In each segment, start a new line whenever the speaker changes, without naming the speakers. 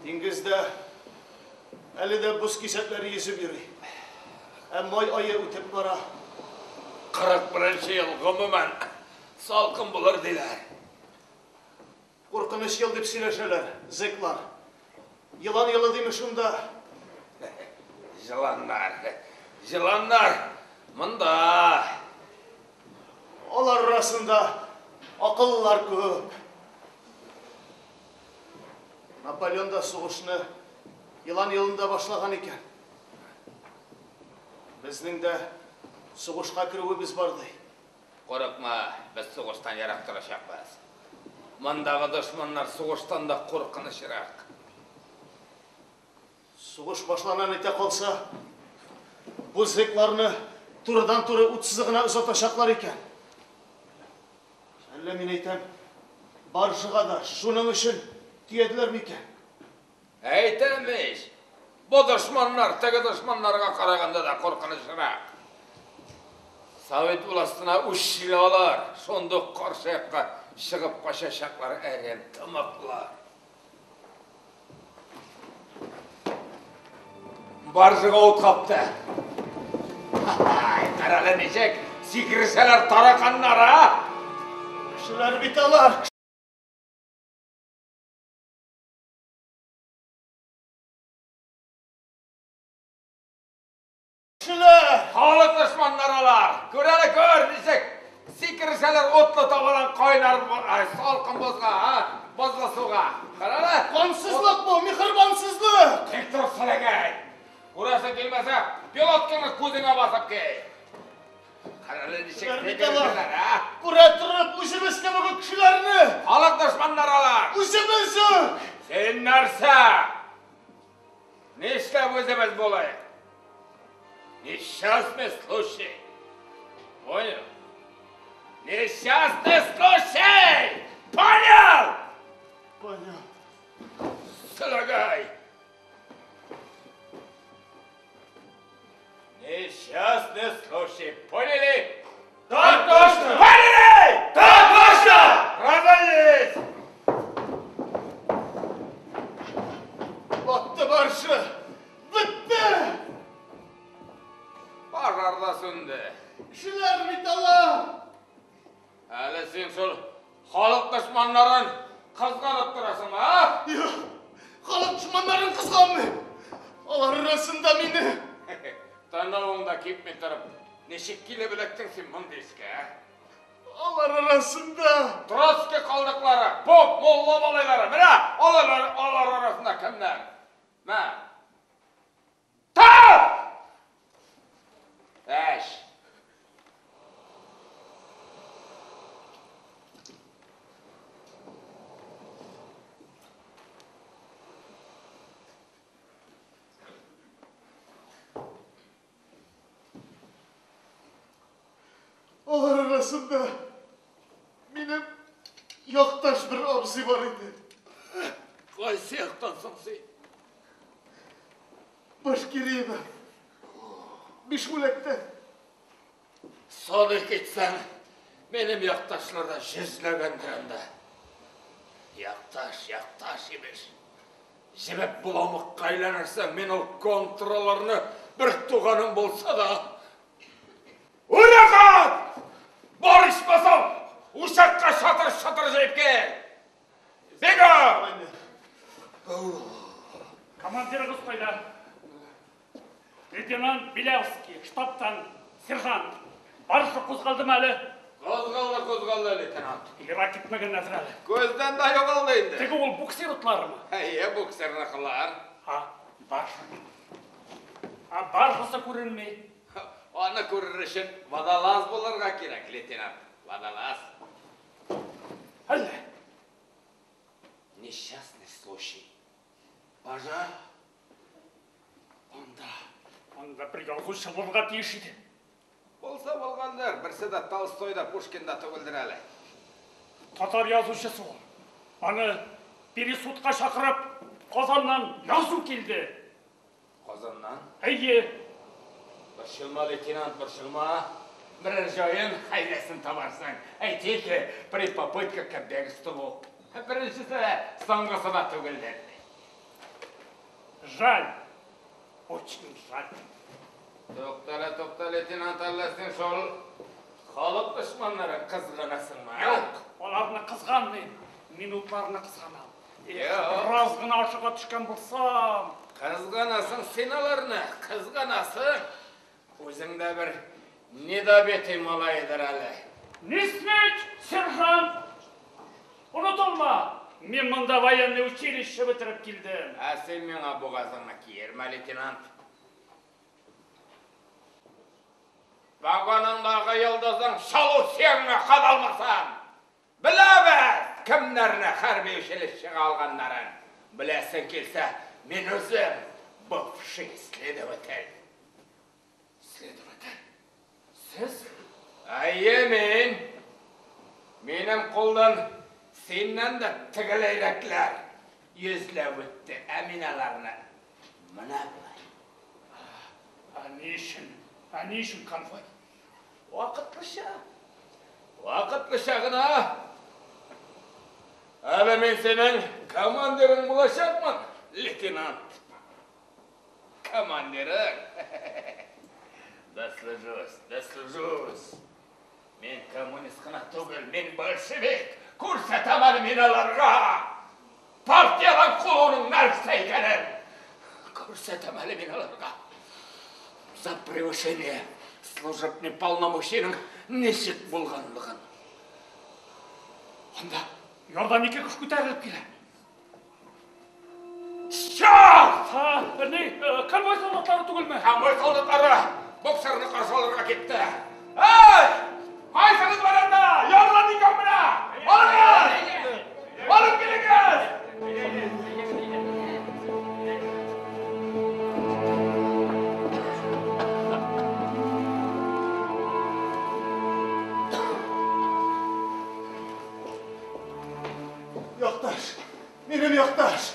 Диңгездә әле дә боз кисәкләре йөзеп йөри. Ә май ае үтеп бара.
41 ел гомумән салкын булыр диләр.
Куркыныч ел дип сөйләшәләр зэклар. Елан елы диме шунда.
Җыланнар, җыланнар монда.
Алар арасында акыллылар күп. Наполеон да сугышны елан елында башлаган икән. Безнең дә сугышка керүебез бар ди.
Курыкма, без сугыштан ерак торачакбыз. Мондагы дошманнар сугыштан да куркынычрак.
Сугыш башлана нитә калса, бу зэкларны турыдан-туры ут сызыгына озатачаклар икән. Әллә мин әйтәм, баржага да шуның өчен төяделәр микән?
Әйтәм ич, бу дошманнар теге дошманнарга караганда да куркынычрак. Совет властена үч алар, шундук каршы якка чыгып качачаклар әрәм тымыклар. Баржага ут капты. Ай, карале ничек сикерешәләр тараканнар, а?
Кешеләр бит алар, кешеләр!
Халык дошманнары алар. Күр әле, күр, ничек сикерешәләр утлы табадан кайнар, салкын бозга, а? Бозлы суга. Карале.
Кансызлык бу, миһербансызлык!
Тик тор, селәгәй. Күрәсең килмәсә, пилоткаңны күзеңә басып ки. Карале ничек
Кешеләр бит алар.
сикерешәләр, а?
Күрә торып, үзебез кебек үк кешеләрне!
Халык дошманнары алар.
Үзебез үк!
Син нәрсә? Нишләп үзебез булыйк? Несчастный случай. Понял? Несчастный случай! Понял?
Понял.
Селәгәй! Несчастный случай. Поняли?
Так точно!
Поняли!
Так точно!
Разойдись!
Батты баржа! Бетте!
Пожар да сүнде.
Кешеләр бит алар!
Әле син шул халык дошманнарын кызганып торасың, а?
Юк, халык дошманнарын кызганмыйм. Алар арасында мине.
Танавың да кипми торып, ничек килеп эләктең син мондый эшкә, а?
Алар арасында.
Троцкий калдыклары, поп, мулла малайлары, менә алар арасында кемнәр? Мә. Тап! Әш.
Алар арасында минем якташ бер абзый бар иде.
Кайсы яктан соң син?
Башкириядә. Бишбүләктә.
Саный китсәң, минем якташлар да йөзләгәндер анда. Якташ, якташ имеш. Җебеп боламыкка әйләнерсең, мин ул контраларны бер туганым булса да. Үрәкат! Бар ичмасам, учакка шатыр-шатыр җыеп кил! Бегом!
Командирыгыз кайда? Лейтенант Белявский, штабтан, сержант. Баржа кузгалдымы әле?
Кузгалды, кузгалды, лейтенант.
Ерак китмәгәннәрдер әле.
Күздән дә югалды инде.
Теге ул буксир утларымы?
Әйе, буксирныкылар.
А, баржа. А баржасы күренми.
Аны күрер өчен водолаз булырга кирәк, лейтенант. Водолаз.
Әллә?
Несчастный случай. Пожар.
Анда бер язучы булырга тиеш иде.
Булса булгандыр, берсе дә Толстой да, Пушкин да түгелдер әле.
Татар язучысы ул. Аны пересудка чакырып, Казаннан язу килде.
Казаннан?
Әйе.
Борчылма, лейтенант, борчылма. Берәр җаен, хәйләсен табарсың. Әйтик, при попытка к бегству. Беренчесе соңгысы да түгелдер.
Жаль. Очень жаль.
Туктале, тукта, лейтенант, әллә син шул халык дошманнарын кызганасыңмы?
Юк, аларны кызганмыйм. Мин утларны кызганам.
Юк.
Бераз гына ашыга төшкән булсам.
Кызганасың син аларны, кызганасың. Үзең дә бер недобитый малайдыр әле.
Не сметь, сержант! Онытылма, мин монда военный училище бетереп килдем.
Ә син миңа бугазыңны киермә, лейтенант. Вагоныңдагы йолдызың шалу сөягеңә кадалмасын. Беләбез кемнәрне хәрби училищега алганнарын. Беләсең килсә, мин үзем бывший следователь.
Следователь? Сез?
Әйе, мин. Минем кулдан синнән дә тегеләйрәкләр йөзләп үтте, ә мин аларны менә болай.
Ә ни өчен? Ә ни өчен конвой?
Вакытлыча. Вакытлыча гына. Әле мин синең командирың булачакмын, лейтенант. Командирың. Дослужусь, дослужусь. Мин коммунист кына түгел, мин большевик. Күрсәтәм әле мин аларга. Партиядән куылуның нәрсә икәнен. Күрсәтәм әле мин аларга. За превышение служебный полномочийның ничек булганлыгын.
Анда ярдан ике кеше күтәрелеп килә.
Черт!
Ха, ни, конвой солдатлары түгелме?
Конвой солдатлары боксерны каршы алырга китте. Эй! Кайсыгыз бар анда? Ярдан икән менә! Алыгыз! Алып килегез!
Якташ! Минем якташ!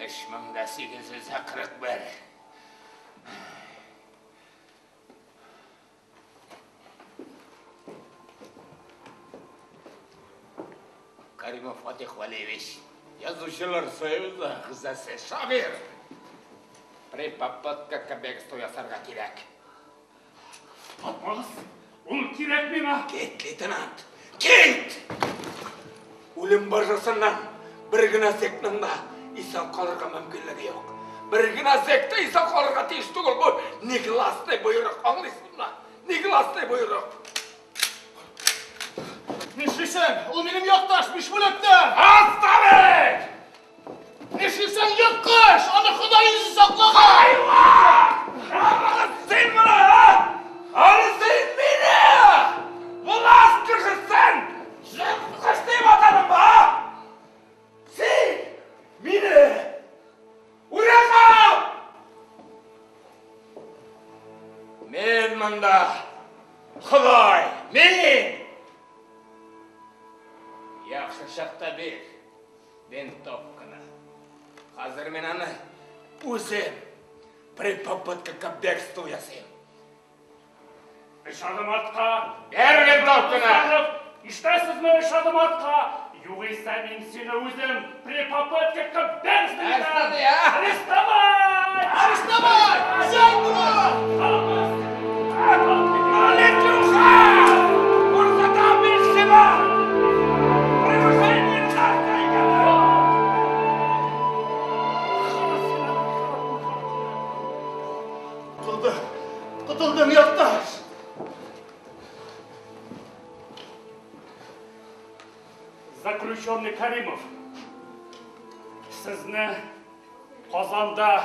Өч мең дә сигез йөз дә 41. Каримов Фатих Валиевич, Язучылар союзы әгъзасы, шагыйрь. При попытка к бегству ясарга кирәк.
Атмагыз! Ул кирәк миңа!
Кит, лейтенант, кит! Үлем баржасыннан бер генә зекның да исән калырга мөмкинлеге юк. Бер генә зек тә исән калырга тиеш түгел. Бу негласный боерык, аңлыйсыңмы? Негласный боерык.
Нишлисең? Ул минем якташ, Бишбүләктән!
Отставить!
Нишлисең, ерткыч? Аны Ходай үзе саклаган!
Хайван! Син моны, а? Аны син мине! Власть кешесен! Ерткыч дип атадыңмы, а? Син мине! Уракап! Мин монда Ходай, мин! Яхшы чакта бир винтовканы. Хәзер мин аны үзем при попытке к бегству ясыйм.
Өч адым артка!
Бир винтовканы!
Ишетәсезме, өч адым артка! Югыйсә мин сине үзем при попытке к бегству
Арестовать, а?
Арестовать!
Арестовать! Взять его!
Летюха! Күрсәтәм мин сиңа! Превышение нәрсә икәнен!
Котылдым! Котылдым, якташ!
Заключенный Каримов, сезне Казанда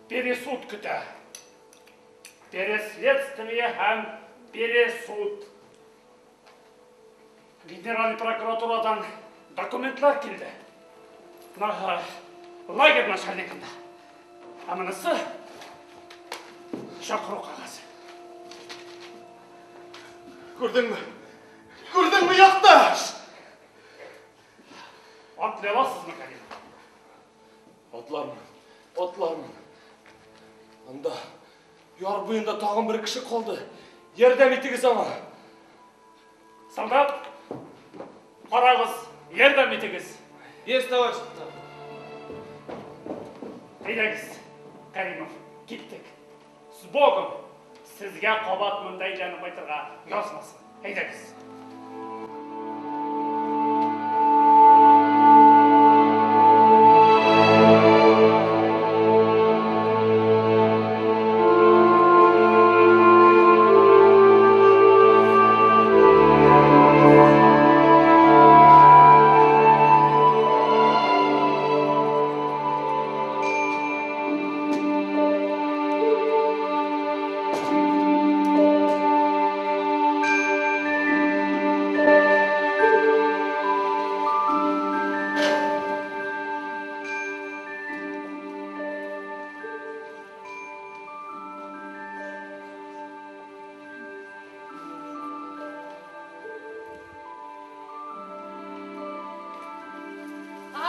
пересуд көтә. Переследствие һәм пересуд. Генераль прокуратурадан документлар килде. Лагерь начальнигында. Ә монысы чакыру кәгазе.
Күрдеңме? Күрдеңме, якташ?
Атлый аласызмы, Кәрим?
Атлармын, атлармын. Анда, яр буенда тагын бер кеше калды. Ярдәм итегез аңа.
Солдат, карагыз, ярдәм итегез.
Есть, товарищ капитан.
Әйдәгез, Кәримов, киттек. С Богом! Сезгә кабат монда әйләнеп кайтырга язмасын. Әйдәгез.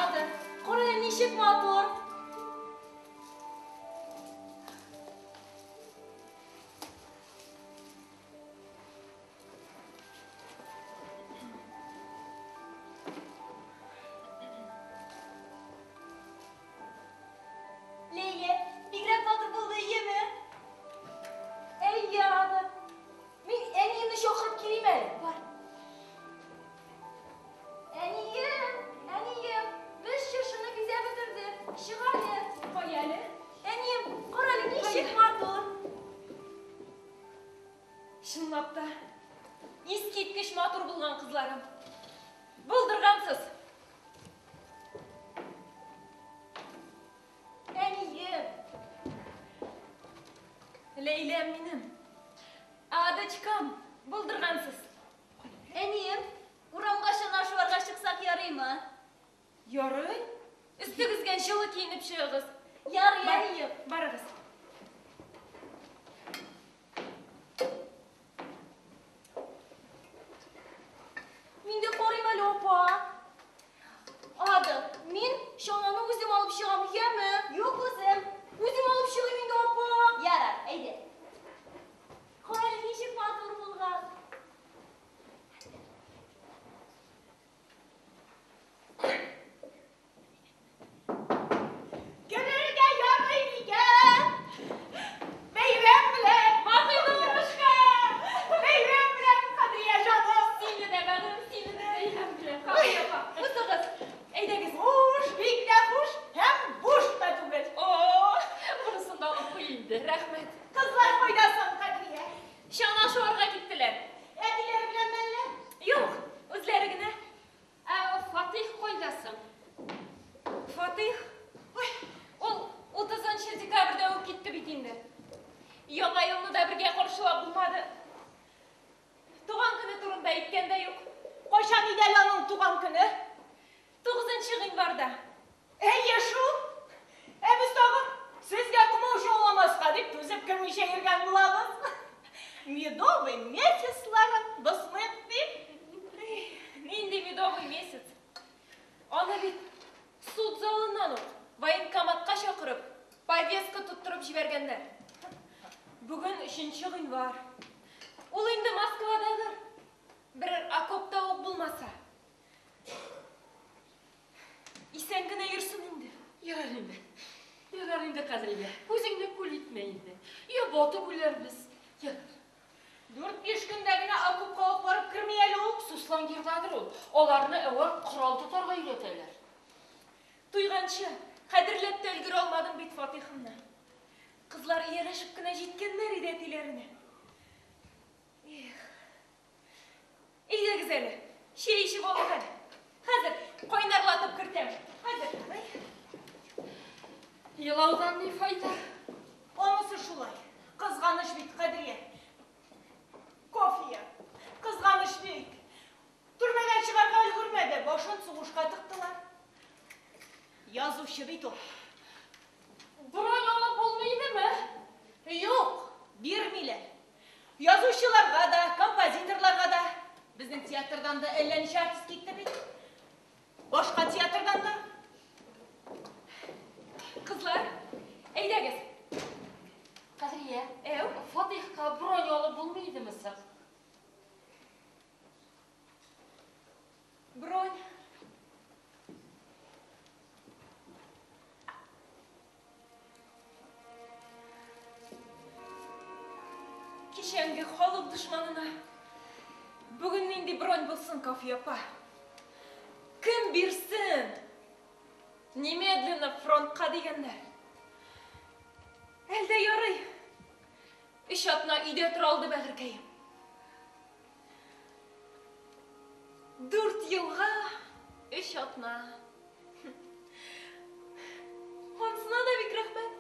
Ада, кара әле ничек матур. Ләйлә, бигрәк матур булды, иеме? Әйе, Ада. Мин әниемне чакырып килим әле. Бар. Әнием, әнием, без чыршыны бизәп бетердек. Чык әле. Кая әле? Әнием, кара әле ничек матур.
Чынлап та, искиткеч матур булган кызларым. Булдыргансыз.
Әнием.
Ләйләм минем. Адочкам, булдыргансыз.
Әнием, урамга чана шуарга чыксак ярыймы?
Ярый. Өстегезгә җылы киенеп чыгыгыз.
Ярый,
Бар-
әнием.
Барыгыз.
Мин дә карыйм әле, апа. Ада, мин чананы үзем алып чыгам, яме? Юк, үзем. Үзем алып чыгыйм инде, апа. Ярар, әйдә. Кара әле ничек матур булган.
Керергә ярый микән? Бәйрәм белән!
Маһинурушка!
Бәйрәм белән, Кадрия җаным!
Сине дә, бәгырем, сине дә бәйрәм белән. Кадрия апа, узыгыз. Әйдәгез.
Хуш, бик тә хуш һәм буш та түгел.
О, бунысын да алып куй инде. Рәхмәт.
Кызлар кайда соң, Кадрия?
Чана шуарга киттеләр.
Әтиләре белән мәллә?
Юк, үзләре генә.
Ә Фатих кайда соң?
Фатих? Ой, ул 30 декабрьдә үк китте бит инде. Яңа елны да бергә каршылап булмады. Туган көне турында әйткән дә юк.
Кайчан иде әле аның туган көне?
9 гыйнварда.
Әйе шул. Ә без тагын сезгә комачауламаска дип түзеп кермичә йөргән булабыз. Медовый месяцларын бозмыйк дип.
Нинди медовый месяц? Аны бит суд залыннан ук военкоматка чакырып, повестка тоттырып җибәргәннәр. Бүген 3 гыйнвар. Ул инде Москвададыр. Берәр окопта ук булмаса. Исән генә йөрсен инде.
Ярар инде. Ярар инде, Кадрия. Үзеңне күл итмә инде. Я батып үләрбез. Ярар.
Дүрт-биш көндә генә окопка ук барып керми әле ул.
Суслонгердадыр ул. Аларны әүвәл корал тотарга өйрәтәләр.
Туйганчы, кадерләп тә өлгерә алмадым бит Фатихымны. Кызлар ияләшеп кенә җиткәннәр иде әтиләренә. Эх. Әйдәгез әле, чәй эчеп алыйк әле. Хәзер кайнарлатып кертәм. Хәзер.
Елаудан ни файда?
Анысы шулай. Кызганыч бит, Кадрия. Кофея. Кызганыч бит. Төрмәдән чыгарга өлгермәде, башын сугышка тыктылар. Язучы бит ул.
Бронь алып булмый идеме?
Юк, бирмиләр. Язучыларга да, композиторларга да. Безнең театрдан да әллә ничә артист китте бит. Башка театрдан да.
Кызлар, әйдәгез.
Кадрия,
Әү,
Фатихка бронь алып булмый идеме соң?
Бронь. Кичәнге халык дошманына бүген нинди бронь булсын, Кафия апа? Кем бирсен? Немедленно фронтка дигәннәр. Әлдә ярый. Өч атна өйдә тора алды бәгырькәем. 4 елга 3 атна. Анысына да бик рәхмәт.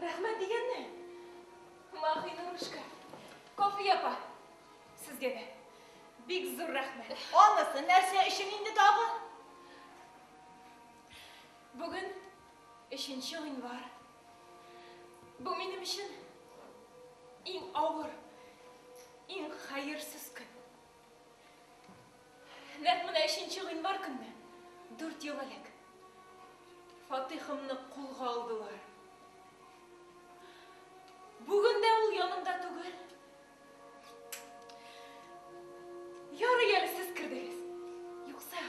Рәхмәт дигәнне. Маһинурушка, Кафия апа, сезгә дә бик зур рәхмәт.
Анысы нәрсә өчен инде тагы?
Бүген 3 гыйнвар. Бу минем өчен иң авыр, иң хәерсез көн. Нәкъ менә 3 гыйнвар көнне, 4 ел элек, Фатихымны кулга алдылар. Бүген дә ул янымда түгел. Ярый әле сез кердегез. Юкса,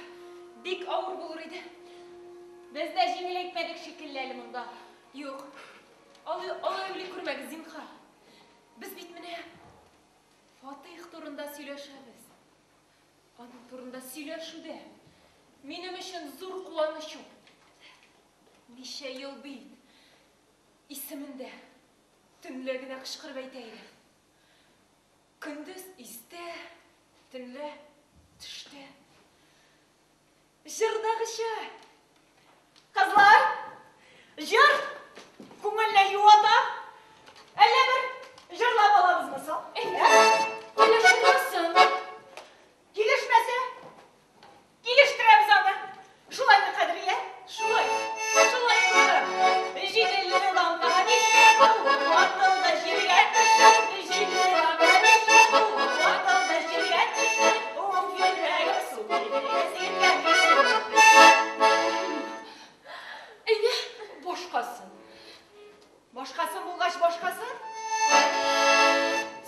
бик авыр булыр иде.
Без дә җиңел әйтмәдек шикелле әле монда.
Юк, алай уйлый күрмәгез, зинһар. Без бит менә Фатих турында сөйләшәбез. Аның турында сөйләшү дә минем өчен зур куаныч ул. Ничә ел бит исемендә төнлә генә кычкырып әйтә идем. Көндез истә, төнлә төштә. Җырдагыча.
Кызлар, җыр күңелне юата. Әллә бер җырлап алабызмы соң?
Килешмәсен.
Килешмәсә, килештерәбез аны. Шулаймы, Кадрия?
Шулай, шулай, кызлар.
Җиделе лампа нишләп ватылды җиргә төште. Җиделе лампа нишләп ватылды җиргә төште. Ул йөрәгем су җиргә төште.
Әйдә, башкасын.
Башкасын булгач башкасын.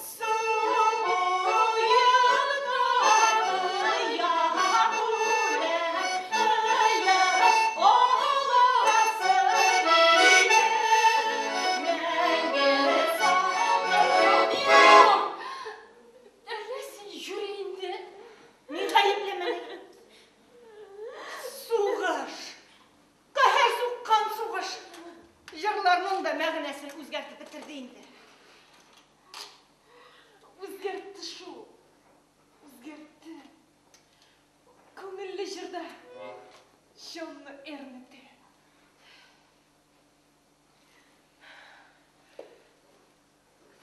Су буенда я оласы иде, мәңге сагынып.
Әллә син йөри инде?
Мин гаеплемени? Сугыш! Каһәр суккан сугыш! Җырларның да мәгънәсен үзгәртеп бетерде инде.
Үзгәртте шул. Үзгәртте. Күңелле җырда җанны әрнетә.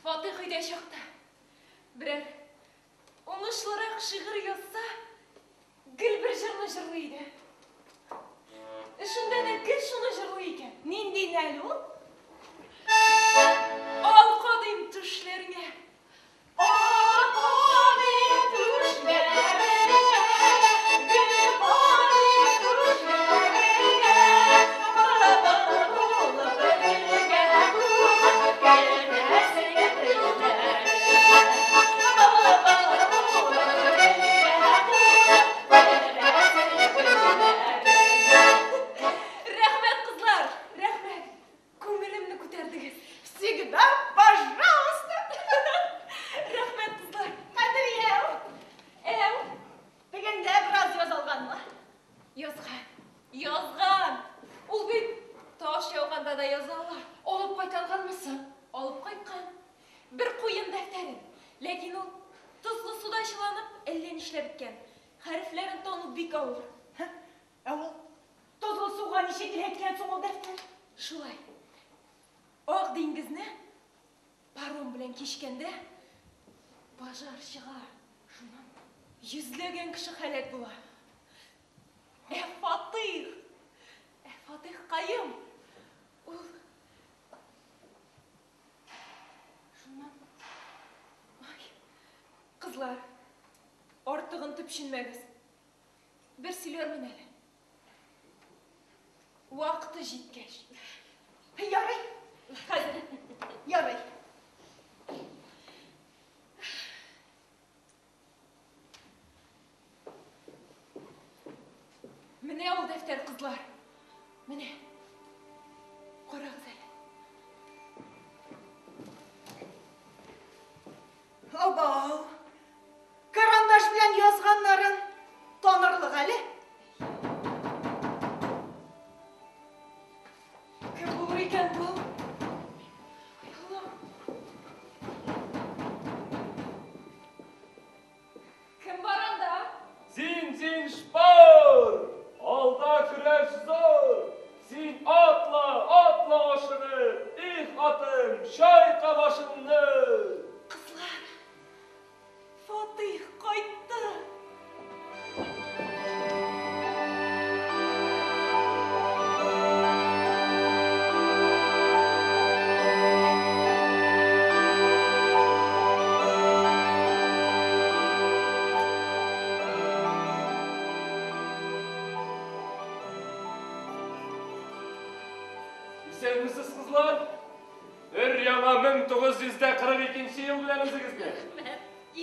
Фатих өйдә чакта берәр уңышлырак шигырь язса, гел бер җырны җырлый иде. Эшендә дә гел шуны җырлый икән.
Нинди әле ул?
Ал кадыйм түшләреңә.
Ал кадыйм түшләреңә, гөл кадыйм түшләреңә, корбан булып гөлгә кермәсен төшләреңә. Корбан булып гөлгә кермәсен төшләреңә.
Рәхмәт, кызлар, рәхмәт. Күңелемне күтәрдегез.
Всегда пожалуйста.
Рәхмәт, кызлар.
Кадрия,
Әү,
дигәндә бераз язылганмы?
язган, язган. Ул бит таш яуганда да яза ала.
Алып кайта алганмы соң?
Алып кайткан. Бер куен дәфтәрен. Ләкин ул тозлы суда чыланып, әллә нишләп беткән. Хәрефләрен тану бик авыр.
Ә ул тозлы суга ничек эләккән соң ул дәфтәр?
Шулай. Ак диңгезне паром белән кичкәндә пожар чыга. Йөзләгән кеше һәлак була. Ә Фатыйх, ә Фатыйхкаем, ул Шуннан, ай, кызлар, артыгын төпченмәгез. Бер сөйләрмен әле. Вакыты җиткәч.
Ярый,
Хәзер.
ярый.
Менә ул дәфтәр, кызлар. Менә. Карагыз әле.
Абау. Карандаш белән язганнарын танырлык әле.
Кем булыр икән бу? Ай, Аллам. Кем бар анда?
Син, син, шпор! Алда көрәш зур! Син атла, атла ашыгып! Их, атым, чайка башыңны!
Кызлар, Фатыйх кайтты.
Исәнмесез, кызлар? Өр-яңа 1942 ел белән үзегезне.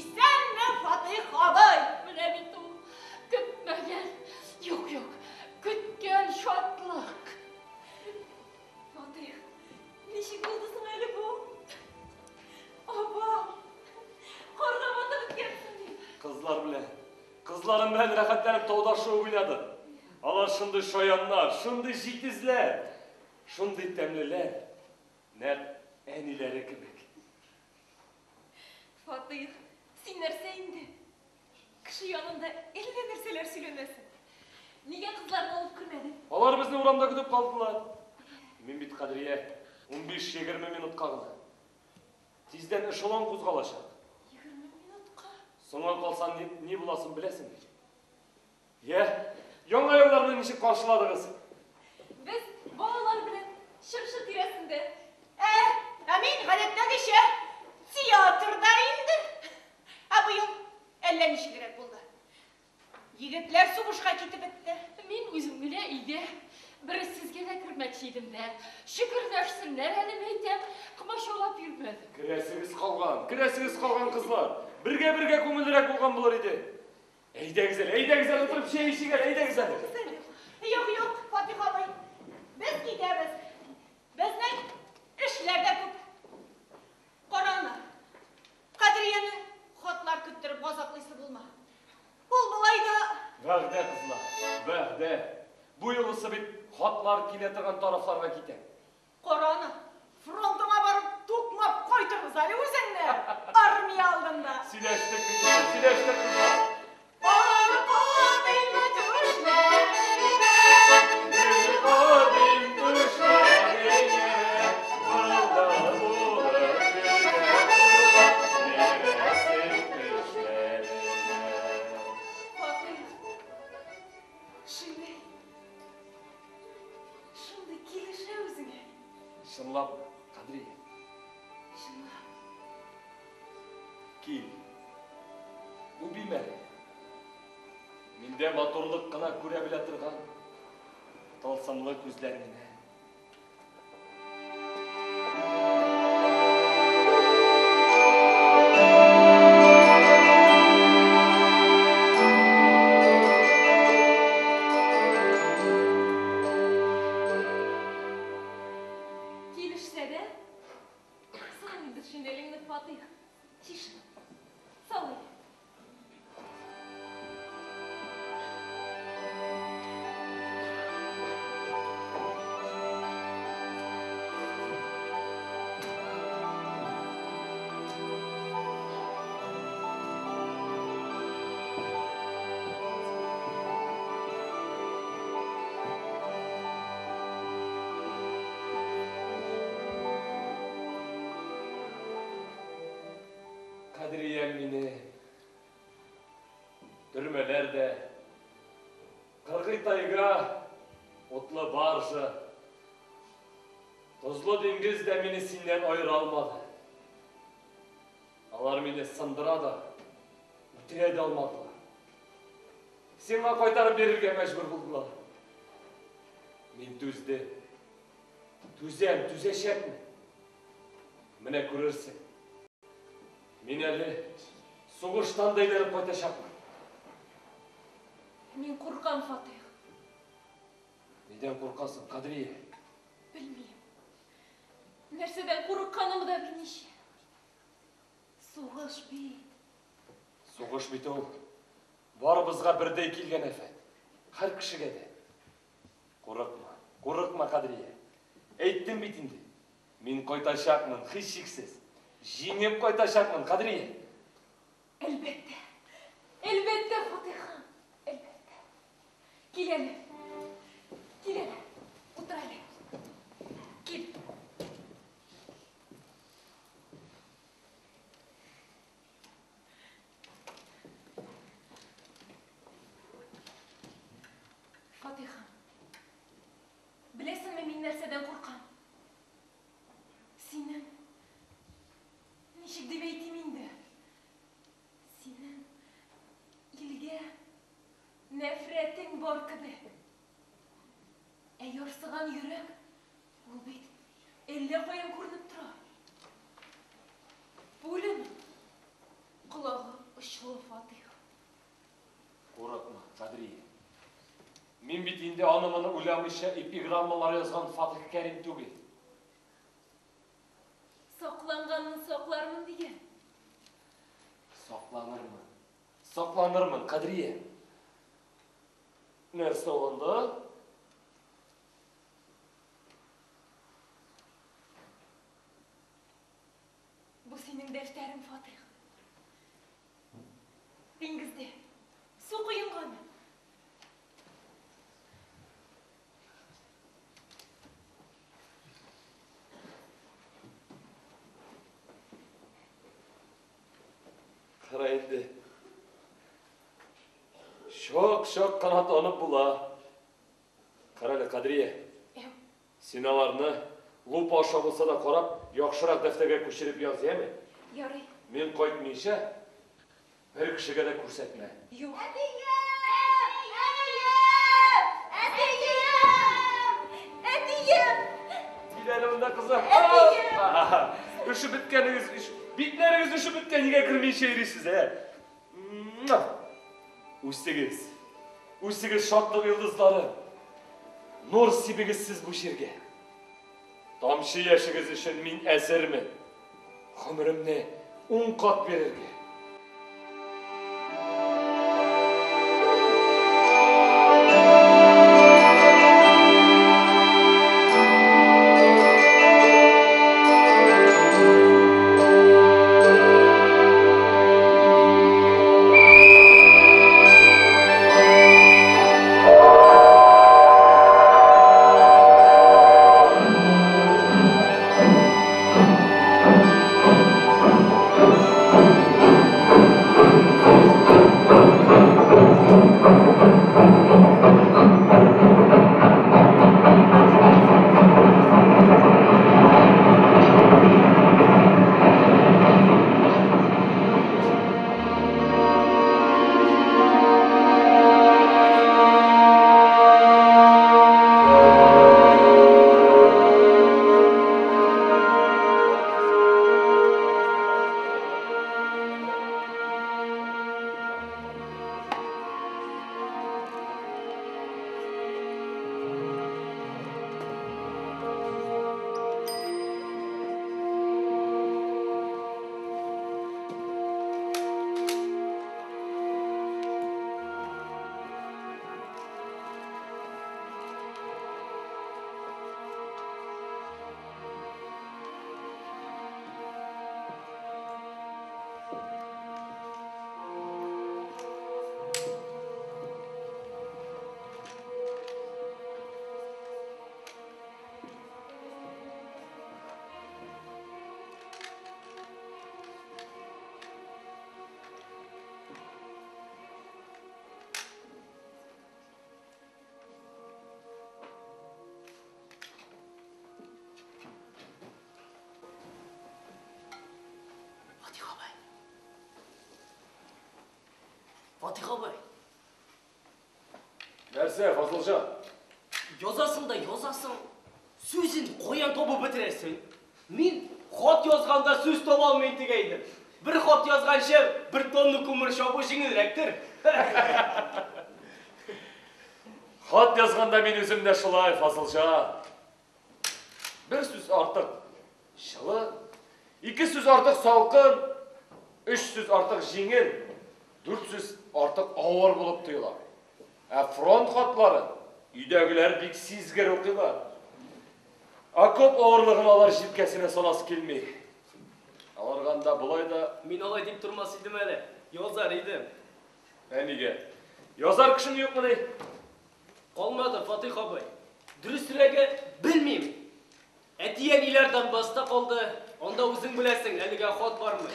Исәнме, Фатыйх абый?
Менә бит ул көтмәгән, юк, юк, көткән шатлык.
Фатыйх, ничек булды соң әле бу? Апа, карга батып беткәнсең бит.
Кызлар белән, кызларым белән рәхәтләнеп тауда шуып уйнадык. Алар шундый шаяннар, шундый җитезләр, шундый тәмлеләр. Нәкъ әниләре кебек.
Фатыйх, син нәрсә инде? Кеше янында әллә нәрсәләр сөйләнәсең. Нигә кызларны алып кермәдең?
Алар безне урамда көтеп калдылар. Мин бит, Кадрия, 15-20 минутка гына. Тиздән эшелон кузгалачак.
20 минутка.
Соңга калсан ни, ни буласын беләсең бит. Йә, яңа елларны ничек каршыладыгыз?
Без балалар белән чыршы тирәсендә.
Ә, ә мин гадәттәгечә театрда инде. Ә быел әллә ничегрәк булды. Егетләр сугышка китеп бетте.
Мин үзем генә өйдә. Бер сезгә дә кермәкче идем дә. Шөкерләшсеннәр әле, мәйтәм, комачаулап йөрмәдем.
Керәсегез калган, керәсегез калган, кызлар. Бергә-бергә күңеллерәк булган булыр иде. Әйдәгез әле, әйдәгез әле, утырып чәй эчик әле, әйдәгез әле.
Юк, юк, Фатих абый. Без китәбез. Безнең эшләр дә күп. Кара аны. Кадрияне хатлар көттереп газаплыйсы булма. Ул болай да
Вәгъдә, кызлар, вәгъдә. Бу юлысы бит хатлар килә торган тарафларга китә.
Кара аны. Фронтыңа барып тукмап кайтырбыз әле үзеңне. Армия алдында.
Сөйләштек бит инде, сөйләштек, кызлар.
Арканың төшләренә,
Йөрдем төшләреңә, булды булып йөргән нерәсен төшләреңә.
Фатыйх, шинель. Шундый килешә үзеңә.
Чынлап, Кадрия,
Чынлап.
кил. Үбим әле. Миндә матурлык кына күрә белә торган тылсымлы күзләреңне.
Килешсә дә, сал инде шинелеңне, Фатыйх. Чишен. Сал инде.
Баржа. Тозлы диңгез дә мине синнән аера алмады. Алар мине сындыра да, үтерә дә алмадылар. Сиңа кайтарып бирергә мәҗбүр булдылар. Мин түздем. Түзәм, түзәчәкмен. Менә күрерсең. Мин әле сугыштан да әйләнеп кайтачакмын.
Мин куркам, Фатыйх.
Нидән куркасың, Кадрия?
Белмим. Нәрсәдән курыкканымны да белмичә. Сугыш бит.
Сугыш бит ул. Барыбызга бердәй килгән афәт. Һәр кешегә дә. Курыкма, курыкма, Кадрия. Әйттем бит инде. Мин кайтачакмын, һичшиксез. Җиңеп кайтачакмын, Кадрия.
Әлбәттә. Әлбәттә, Фатыйхым. Әлбәттә. Кил әле. Кил әле. Утыр әле. Кил. Фатыйхым. Беләсеңме, мин нәрсәдән куркам? Синең ничек дип әйтим инде? Синең илгә нәфрәтең бар кебек. Ә ярсыган йөрәк, ул бит әллә каян күренеп тора. Пуляның колагы очлы, Фатыйх.
Курыкма, Кадрия. Мин бит инде аны-моны уйламыйча эпиграммалар язган Фатих Кәрим түгел.
Сакланганны саклармын дигән.
Сакланырмын. Сакланырмын, Кадрия. Нәрсә ул анда?
Бу синең дәфтәрең, Фатих. Диңгездә су коенган.
Кара инде. Чак-чак кына танып була. Кара әле, Кадрия. Син аларны лупа аша булса да карап, яхшырак дәфтәргә күчереп яз, яме?
Ярый.
Мин кайтмыйча, бер кешегә дә күрсәтмә.
Юк.
Әтием! Әнием! Әтием! Әтием!
Кил әле монда, кызым.
Әтием!
Өшеп беткәнегез, битләрегез өшеп беткән, нигә кермичә йөрисез, ә? Үсегез. Үсегез, шатлык йолдызлары. Нур сибегез сез бу җиргә. Тамчы яшегез өчен мин әзермен. Гомеремне ун кат бирергә.
Фатих абый.
Нәрсә, Фазылҗан?
Язасың да язасың. Сүзен каян табып бетерәсең? Мин хат язганда сүз таба алмыйм дигән идем. Бер хат язганчы бер тонна күмер чабу җиңелрәктер.
Хат язганда мин үзем дә шулай, Фазылҗан. Бер сүз артык җылы, ике сүз артык салкын, өч сүз артык җиңел, дүрт сүз артык авыр булып тоела. Ә фронт хатларын өйдәгеләр бик сизгер укыйлар. Окоп авырлыгын алар җилкәсенә саласы килми. Аларга анда болай да...
Мин алай дип тормас идем әле, язар идем.
Ә нигә? Язар кешең юкмыни?
Калмады, Фатих абый. Дөресрәге, белмим. Әти-әниләр Донбасста калды. Анда үзең беләсең, әлегә хат бармый.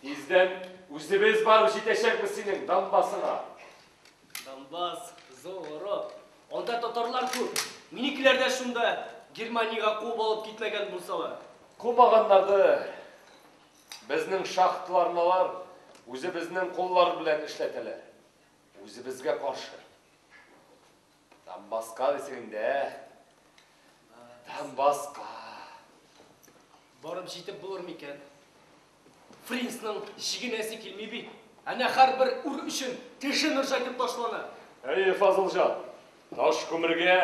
Тиздән үзебез барып җитәчәкбез синең Донбассыңа.
Донбасс, зур. Анда татарлар күп. Минекеләр дә шунда Германиягә куып алып китмәгән булсалар.
Кумаганнарды безнең шахталарны алар үзебезнең куллар белән эшләтәләр. Үзебезгә каршы. Донбасска дисең инде, ә? Донбасска.
Барып җитеп булыр микән? Фринсның чигенәсе килми бит. Әнә һәрбер үр өчен тешен ыржайтып ташлана.
Әйе, Фазылҗан, таш күмергә,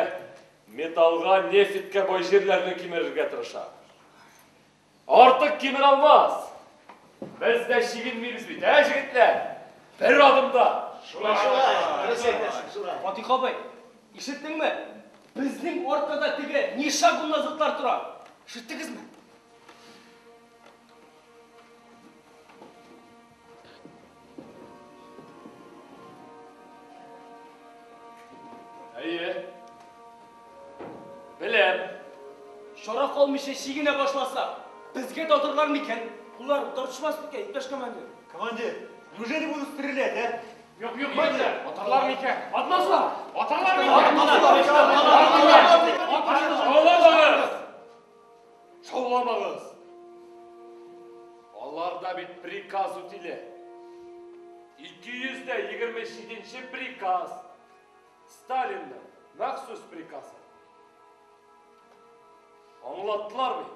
металлга, нефтькә бай җирләрне кимерергә тырыша. Артык кимер алмас. Без дә чигенмибез бит, ә, җегетләр? Бер адымда.
Шулай, шулай. Дөрес әйтәсең, шулай.
Фатих абый, ишеттеңме? Безнең артта теге ни шагу назатлар тора. Ишеттегезме?
Әйе. Беләм.
Чара калмыйча чигенә башласа, безгә татырлар микән?
Улар тартышмас микән, иптәш командир? Командир, неужели будут стрелять, а?
Юк, юк, егетләр, атарлар микән? Атмаслар! Атарлар микән?
Шауламагыз! Шауламагыз! Алар да бит приказ үтиләр. 227 приказ. Сталинның махсус приказы. Аңлаттылар бит.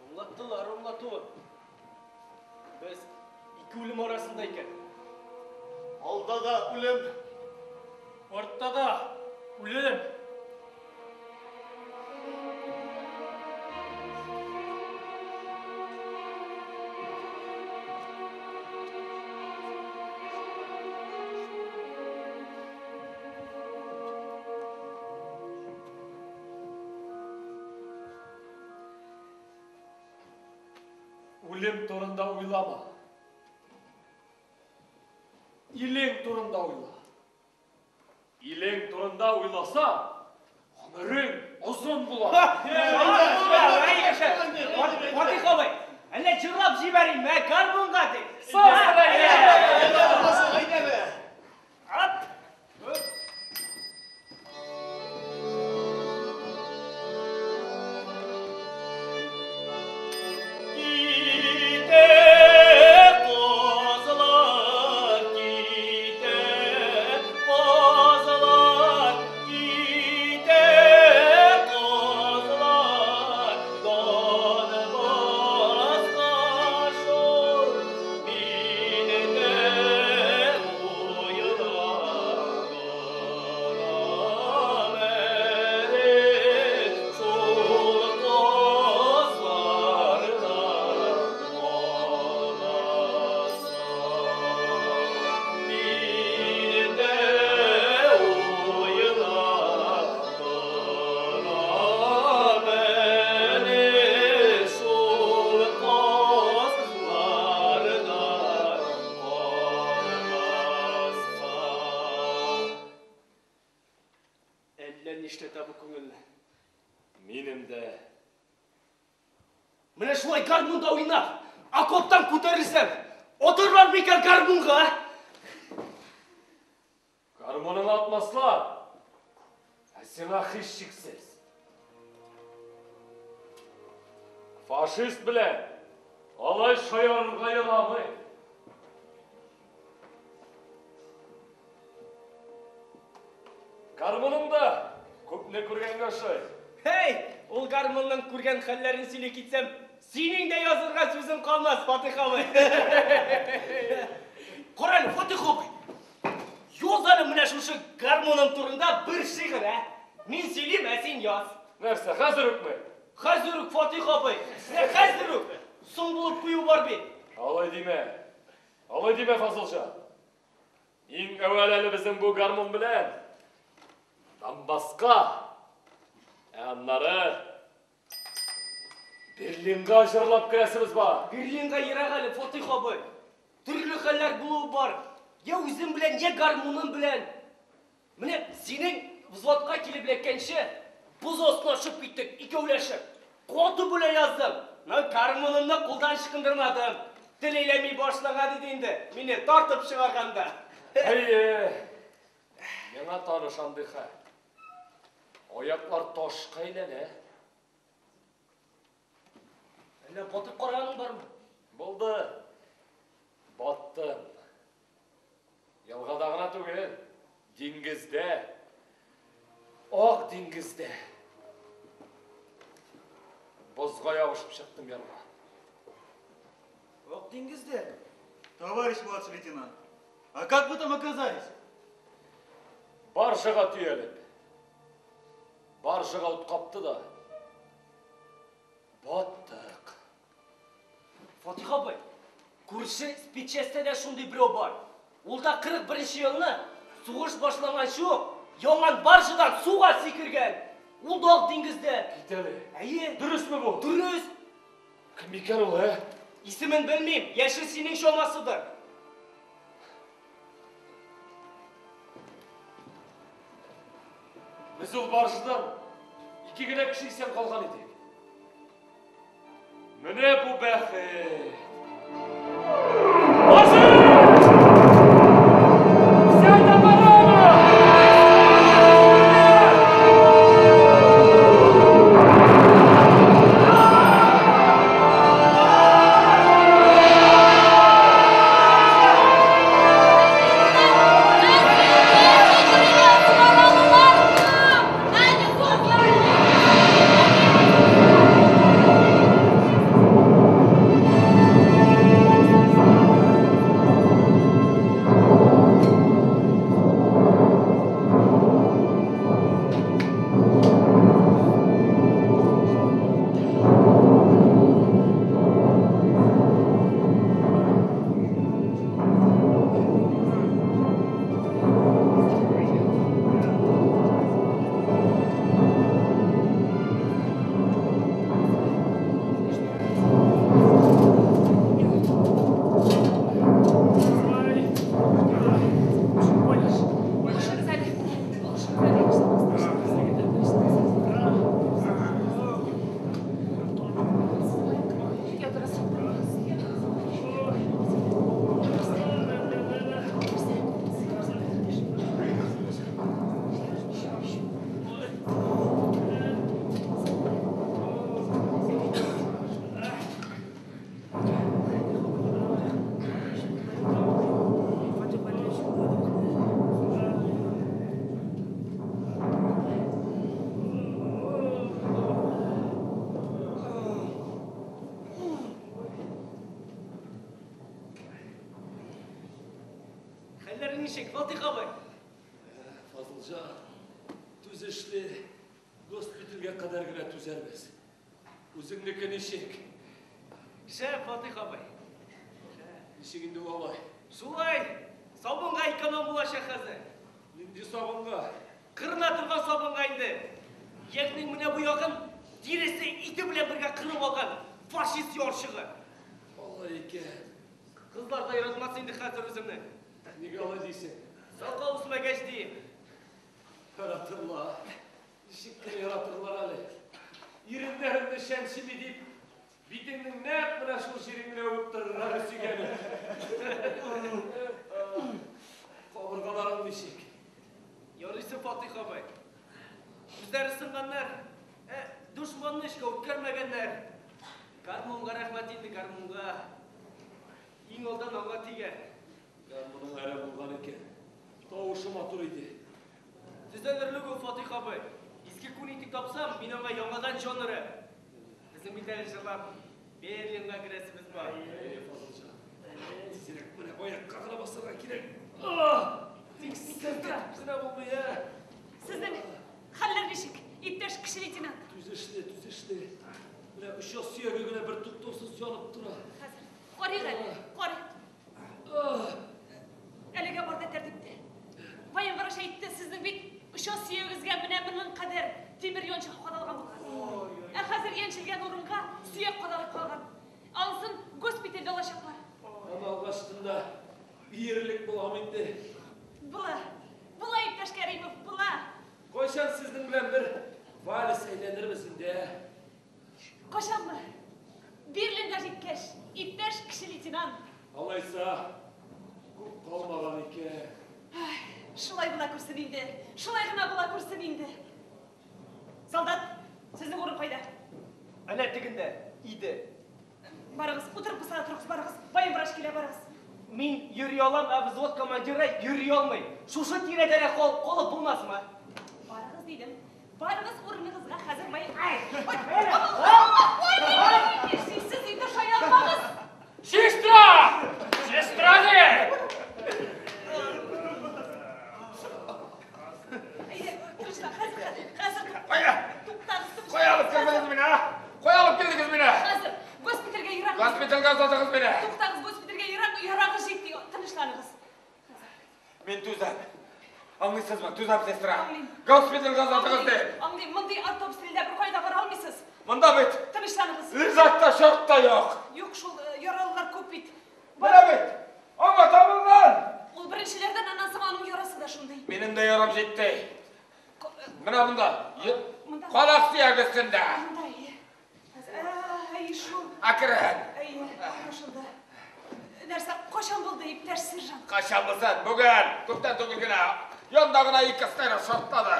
Аңлаттылар, аңлатуын. Без ике үлем арасында икән.
Алда да үлем,
Артта да үлем.
Үлем турында уйлама. Илең турында уйла. Илең турында уйласа, гомерең озын була.
Фатих абый, әллә җырлап җибәрим, ә гармунга дип.
Әйдә бе.
Ап!
Китә козлар, китә козлар, китә козлар, Донбасска шул мине дә уйлап барам әле шул козлардан калмаска. Мине дә уйлап барам әле шул козлардан калмаска.
Әллә нишләтә бу күңелне.
Минем дә
Менә шулай гармунда уйнап, окоптан күтәрелсәм, атарлар микән гармунга?
гармуныңа атмаслар. Ә сиңа һичшиксез. Фашист белән алай шаярырга ярамый. ошый.
Һәй, ул гармунның күргән хәлләрен сөйли китсәм, синең дә язырга сүзең калмас, Фатих абый. Кара әле, Фатих абый. Яз әле менә шушы гармуның турында бер шигырь, ә? Мин сөйлим, ә син яз.
Нәрсә, хәзер үкме?
Хәзер үк, Фатих абый. Менә хәзер үк. Соң булып кую бар бит.
Алай димә. Алай димә, Фазылҗан. Иң әүвәл әле безнең бу гармун белән Донбасска, ә аннары Берлинга җырлап керәсебез бар.
Берлинга ерак әле, Фатих абый. Төрле хәлләр булуы бар. Я үзем белән, я гармуным белән. Менә синең взводка килеп эләккәнче, боз астына төшеп киттек, икәүләшеп. Каты бүлә яздым. Но гармунымны кулдан ычкындырмадым. Тел әйләнми башлаган иде инде, мине тартып чыгарганда.
Әйе, миңа таныш андый хәл. Аяклар ташка әйләнә.
Әллә батып караганың бармы?
Булды. Баттым. Елгада гына түгел, диңгездә. Ак диңгездә. Бозга ябышып чыктым ярга.
Ак диңгездә? Товарищ младший лейтенант, а как вы там оказались?
Баржага төялеп. Баржага ут капты да. Баттык.
Фатих абый, күрше спецчастьтә дә шундый берәү бар. Ул да 41 елны сугыш башланганчы ук янган баржадан суга сикергән. Ул да ак диңгездә.
Кит әле.
Әйе.
Дөресме бу?
Дөрес.
Кем икән ул, ә?
Исемен белмим, яше синең чамасыдыр.
Без ул баржадан ике генә кеше исән калган идек. Менә бу бәхет. Взять оборону!
Хәлләрең ничек, Фатих абый?
Фазылҗан, түзешле, госпитальгә кадәр генә түзәрбез. Үзеңнеке ничек?
Шәп, Фатих абый.
Ничек инде ул алай?
Шулай, сабынга эконом булачак хәзер.
Нинди сабынга?
Кырына торган сабынга инде. Ягъни менә бу ягын тиресе ите белән бергә кырып алган фашист ярчыгы.
Алай икән.
Кызлар да яратмас инде хәзер үземне.
Нигә алай дисең?
Сакал үсмәгәч дием.
Яратырлар. Ничек кенә яратырлар әле. Иреннәреңне чәнчеми дип, битеңнең нәкъ менә шул җирен генә үбеп торырлар әле сөйгәнем. Кабыргаларың ничек?
Ярыйсы, Фатих абый. Үзләре сынганнар, ә дошманны эшкә үткәрмәгәннәр. Гармунга рәхмәт инде, гармунга. Иң алдан аңа тигән.
Гармуның әрәм булган икән. Тавышы матур иде.
Төзәлерлек ул, Фатих абый. Иске Иске күн итек тапсам, мин аңа яңадан җан өрәм. Безнең бит әле җырлап Берлинга керәсебез бар.
Әй, Фазылҗан. Тизрәк менә аякка гына басарга кирәк. Тик селкетеп кенә булмый, ә.
Сезнең хәлләр ничек, иптәш кече лейтенант?
Түзешле, түзешле. Менә оча сөяге генә бер туктаусыз янып тора.
Хәзер карыйк әле, карыйк. Әлегә бар да тәртиптә. Военврач әйтте, сезнең бит оча сөягегезгә менә моның кадәр тимер янчыгы кадалган булган. Ә хәзер янчелгән урынга сөяк кадалып калган. Анысын госпитальдә алачаклар.
Аны алгачтын да биерлек булам инде.
Була. Була, иптәш Кәримов, була.
Кайчан сезнең белән бер вальс әйләнербез инде, ә?
Кайчанмы? Берлинга җиткәч, иптәш кече лейтенант.
Алайса, күп калмаган икән.
Ай, шулай була күрсен инде. Шулай гына була күрсен инде. Солдат, сезнең урын кайда?
Әнә тегендә, иде.
Барыгыз, утырып булса да торыгыз, барыгыз. Военврач килә, барыгыз.
Мин йөри алам, ә взвод командиры йөри алмый. Шушы тирәдә дә кал, калып булмасмы?
Барыгыз дидем. Барыгыз урыныгызга хәзер воен... Ай! Ой, сез инде шаярмагыз.
Сестра! Сестра дигән!
Әйдә, тынычлан, хәзер, хәзер, хәзер.
Кая?
Туктагыз, тынычлан.
Кая алып килдегез мине, а? Кая алып килдегез мине?
Хәзер, госпитальгә ерак.
Госпитальгә озатыгыз мине.
Туктагыз, госпитальгә ерак, ярагыз җитми, тынычланыгыз.
Мин түзәм. Аңлыйсызмы? Түзәм, сестра.
Аңлыйм.
Госпитальгә озатыгыз дим.
Аңлыйм, мондый артобстрелдә бер кайда бара алмыйсыз.
Монда бит
Тынычланыгыз.
лизат та шорт та юк.
Юк шул, яралылар күп бит.
Менә бит. Аңа табылган.
Ул беренчеләрдән, аннан соң аның ярасы да шундый.
Минем дә ярам җитте. Менә монда.
Монда.
Калак сөяге өстендә.
Монда, әйе. Әй, шул.
Әкрен.
Әйе, аңлашылды. Нәрсә, кайчан булды, иптәш сержант?
Кайчан булсын? Бүген. Күптән түгел генә. Янда гына ике снаряд шартлады.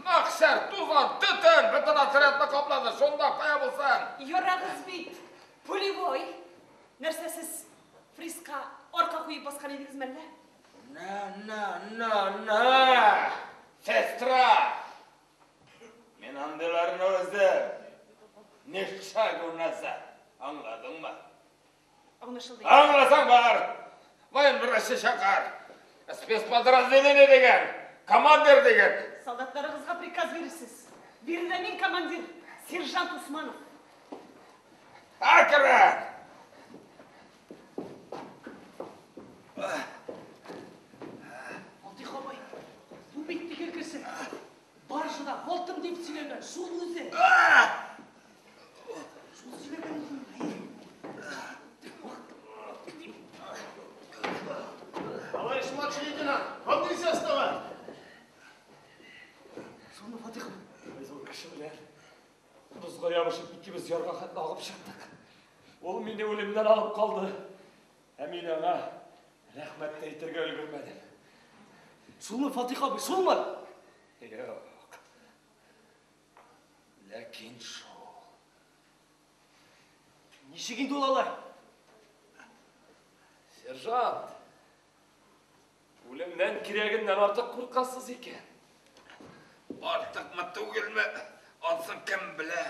Мәхшәр, тузан, төтен бөтен отрядны каплады. Шунда кая булсын?
Ярагыз бит пулевой. Нәрсә сез фриска арка куеп баскан идегез мәллә?
На, на, на, на! Сестра! Мин андыйларны үзем. Ни шагу назад. Аңладыңмы?
Аңлашылды.
Аңласаң бар. Военврачы чакыр. Спецподразделение дигән, командир дигән.
Солдатларыгызга приказ бирерсез. Биредә мин командир, сержант Усманов.
Әкрен!
Фатих абый, бу бит теге кеше. Баржада алтын дип сөйләгән, шул үзе. Шул сөйләгән.
Товарищ младший лейтенант, вам нельзя вставать!
Шулмы, Фатих абый?
Без ул кеше белән бозга ябышып икебез ярга хәтле агып чыктык. Ул мине үлемнән алып калды. Ә мин аңа рәхмәт тә әйтергә өлгермәдем.
Шулмы, Фатих абый, шулмы?
Юк. Ләкин шул.
Ничек инде ул алай?
Сержант, үлемнән кирәгеннән артык куркасыз икән.
Артыкмы түгелме? Ансын кем белә?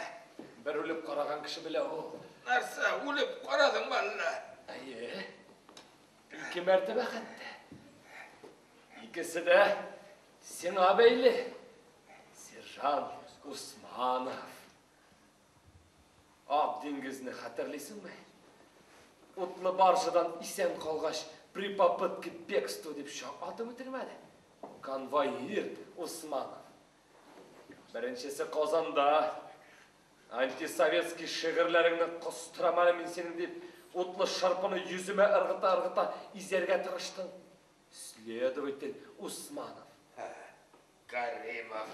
Бер үлеп караган кеше белә ул.
Нәрсә, үлеп карадыңмы әллә?
Әйе. Ике мәртәбә хәтта. Икесе дә сиңа бәйле. Сержант Усманов. Ак диңгезне хәтерлисеңме? Утлы баржадан исән калгач, при попытке бегства дип чак атып үтермәде. Конвоир Усманов. Беренчесе Казанда антисоветский шигырьләреңне костырам әле мин синең дип, утлы шырпыны йөземә ыргыта-ыргыта изәргә тырыштың. Следователь Усманов.
Каримов.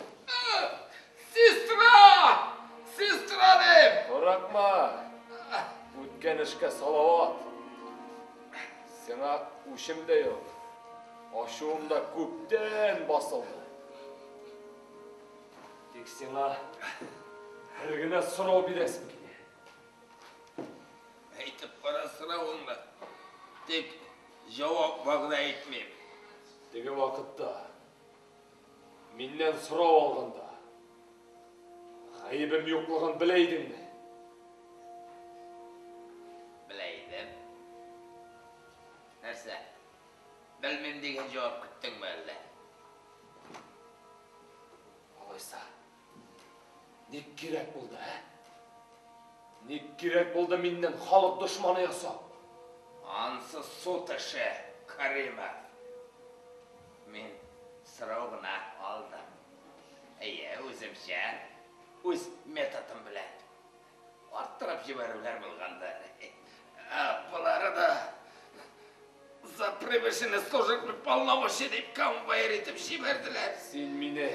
Сестра! Сестра дим!
Курыкма. Үткән эшкә салават. Сиңа үчем дә юк. Ачуым да күптән басылды. Тик сиңа бер генә сорау бирәсем килә.
Әйтеп кара соравыңны. Тик җавап вәгъдә итмим.
Теге вакытта миннән сорау алганда Гаебем юклыгын белә идеңме?
Белә идем. Нәрсә? Белмим дигән җавап көттеңме әллә?
Алайса, ник кирәк булды, ә? Ник кирәк булды миннән халык дошманы ясау?
Ансы суд эше, Каримов. Мин сорау гына алдым. Әйе, үземчә, үз методым белән. Арттырып җибәрүләр булгандыр. Болары да за превышение служебных полномочий дип конвоир итеп җибәрделәр.
Син мине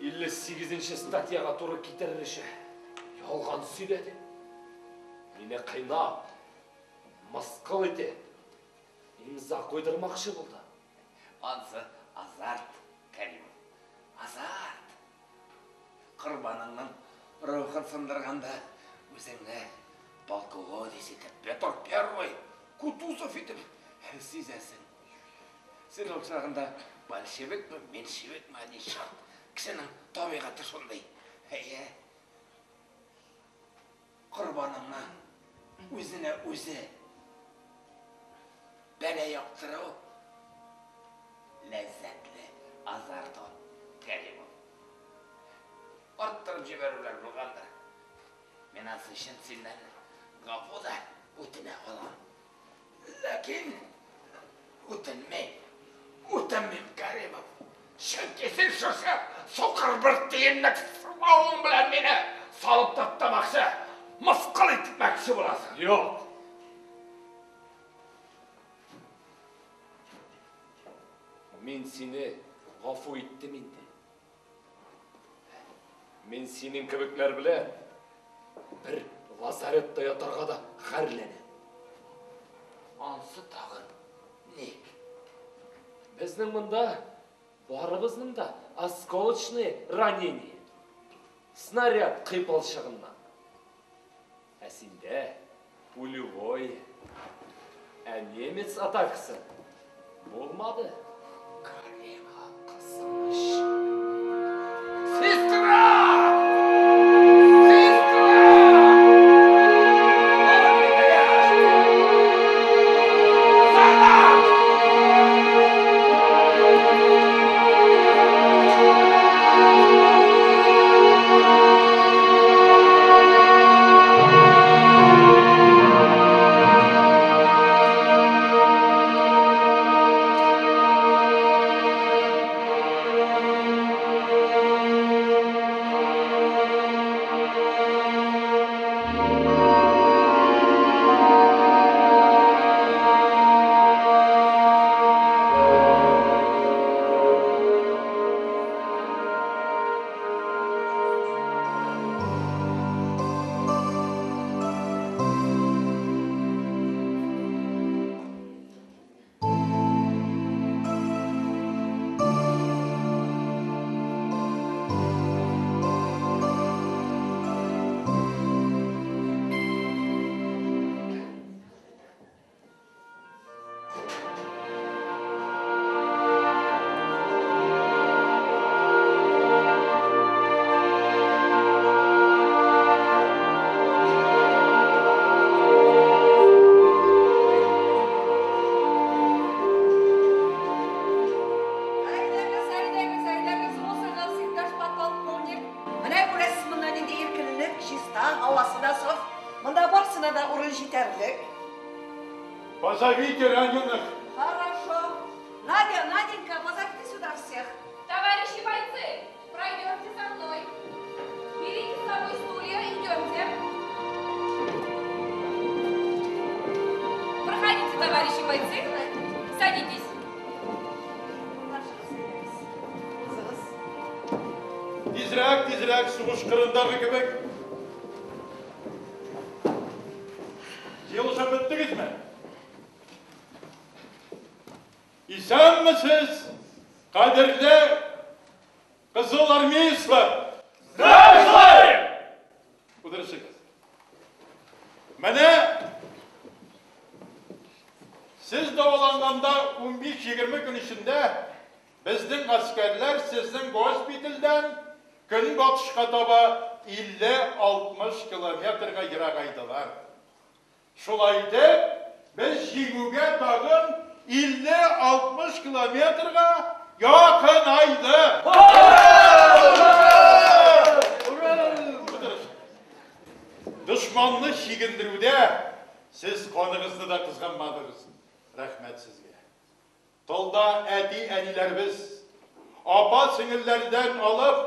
58 статьяга туры китерер өчен ялган сөйләдең. Мине кыйнап, мыскыл итеп, имза куйдырмакчы булдың.
Ансы азарт, Кәримов. Азарт. Корбаныңның рухын сындырганда үзеңне полководец итеп, Петр Первый, Кутузов итеп сизәсең. Син ул чагында большевикмы, меньшевикмы, ни черт. Кешенең табигате шундый. Әйе. Корбаныңны үзенә үзе бәла яптыру ләззәтле азарт ул, Кәримов. Арттырып җибәрүләр булгандыр. Мин ансы өчен синнән гафу да үтенә алам. Ләкин үтенмим. Үтенмим, Кәримов. Чөнки син шушы сукыр бер тиенлек сылавың белән мине салып таптамакчы, мыскыл итмәкче буласың.
Юк. Мин сине гафу иттем инде. Мин синең кебекләр белән бер лазаретта ятарга да гарьләнәм.
Ансы тагын ник?
Безнең монда барыбызның да осколочные ранения. Снаряд кыйпылчыгыннан. Ә синдә пулевой. Ә немец атакасы булмады.
Каримов.
Кызганыч.
Сестра! Сестра! Алып китегез! Солдат!
Әйдәгез, әйдәгез, әйдәгез, узыгыз, иптәш подполковник. Менә күрәсез, монда нинди иркенлек, чиста, һавасы да саф. Монда барысына да урын җитәрлек.
Позовите раненых.
Хорошо. Надя, Наденька, позовите сюда всех.
Товарищи бойцы, пройдемте со мной. Берите с собой стулья, идемте. Проходите, товарищи бойцы. Садитесь.
Узыгыз.
Тизрәк, тизрәк, сугыш кырындагы кебек. Җыелышып беттегезме? Исәнмесез, кадерле кызыл армеецлар!
Здравия!
Утырышыгыз. Менә сез дәваланганда 15-20 көн эчендә безнең гаскәрләр сезнең госпитальдән көнбатышка таба
50-60 километрга ерагайдылар. Шулай итеп, без җиңүгә тагын 50-60 километрга якынайдык. Дошманны чигендерүдә сез каныгызны да кызганмадыгыз. Рәхмәт сезгә. Тылда әти-әниләребез, апа-сеңелләрдән алып,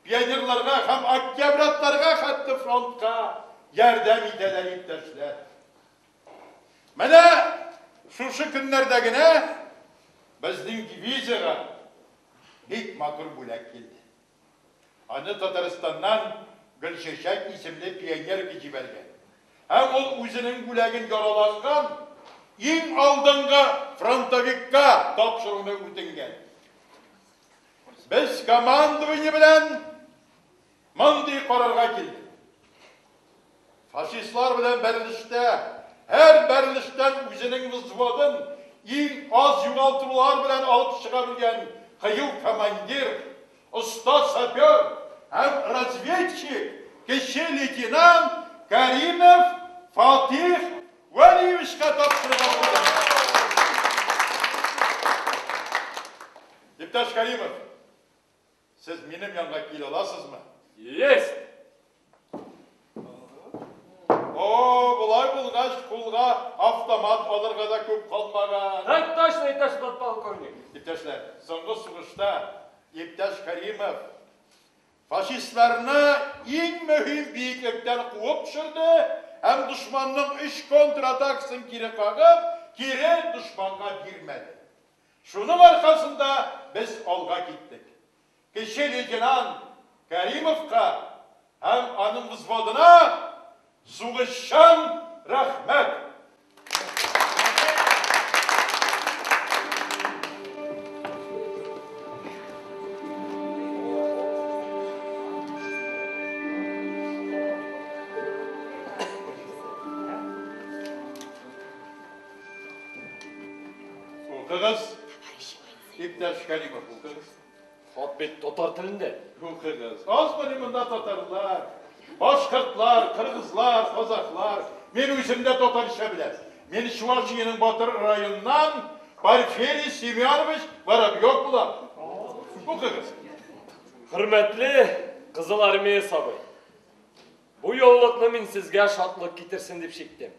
пионерларга һәм октябрятларга хәтле фронтка ярдәм итәләр, иптәшләр. Менә шушы көннәрдә генә безнең дивизиягә бик матур бүләк килде. Аны Татарстаннан Гөлчәчәк исемле пионерка җибәргән. Һәм ул үзенең бүләген яраланган иң алдынгы фронтовикка тапшыруны үтенгән. Без командование белән мондый карарга килдек. Фашистлар белән бәрелештә, һәр бәрелештән үзенең взводын иң аз югалтулар белән алып чыга белгән кыю командир, оста сапер һәм разведчик кече лейтенант Каримов Фатих Вәлиевичка тапшырырга булдык. Иптәш Каримов, сез минем янга килә аласызмы?
Есть!
О, болай булгач, кулга автомат алырга да күп калмаган.
Так точно, иптәш подполковник.
Иптәшләр, соңгы сугышта иптәш Каримов фашистларны иң мөһим биеклектән куып төшерде һәм дошманның өч контратакасын кире кагып, кире дошманга бирмәде. Шуның аркасында без алга киттек. Кече лейтенант Каримовка һәм аның взводына сугышчан рәхмәт! Укыгыз, иптәш Каримов, укыгыз.
Хат бит татар телендә.
Укыгыз. Азмыни монда татарлар, башкортлар, кыргызлар, казахлар. Мин үзем дә татарча беләм. Мин Чувашиянең Батыр районыннан Порфирий Семенович Воробьев булам. Укыгыз.
Хөрмәтле Кызыл Армия сабый. Бу юллыкны мин сезгә шатлык китерсен дип чиктем.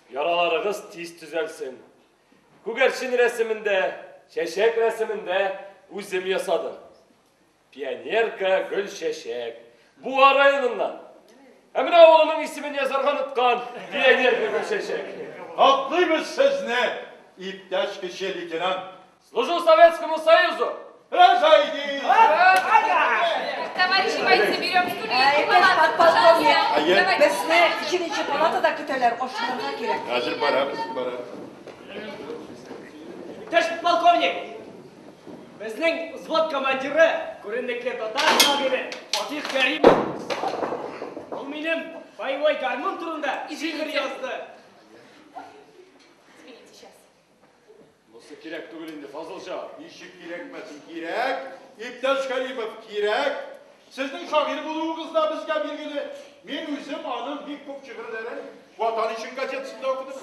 Яраларыгыз тиз төзәлсен. Күгәрчен рәсемендә, чәчәк рәсемендә үзем ясадым. Пионерка Гөлчәчәк. Буа районыннан. Ә менә авылының исемен язарга оныткан пионерка Гөлчәчәк.
Котлыйбыз сезне, иптәш кече лейтенант.
Служу Советскому Союзу!
Разойдись!
Товарищи бойцы, берем стулья и
Иптәш
палатку,
подполковник,
пожалуйста. Давайте
безне икенче палатада көтәләр, ашыгырга кирәк.
Хәзер барабыз, барабыз.
Иптәш подполковник, безнең взвод командиры, күренекле татар шагыйре Фатих Кәримов. Ул минем боевой гармун турында шигырь язды.
Извините, сейчас.
Бусы кирәк түгел инде, Фазылҗан.
Ничек кирәкмәсен? Кирәк, иптәш Каримов, кирәк. Сезнең шагыйрь булуыгыз да безгә билгеле. Мин үзем аның бик күп шигырьләрен Ватан өчен газетасында укыдым.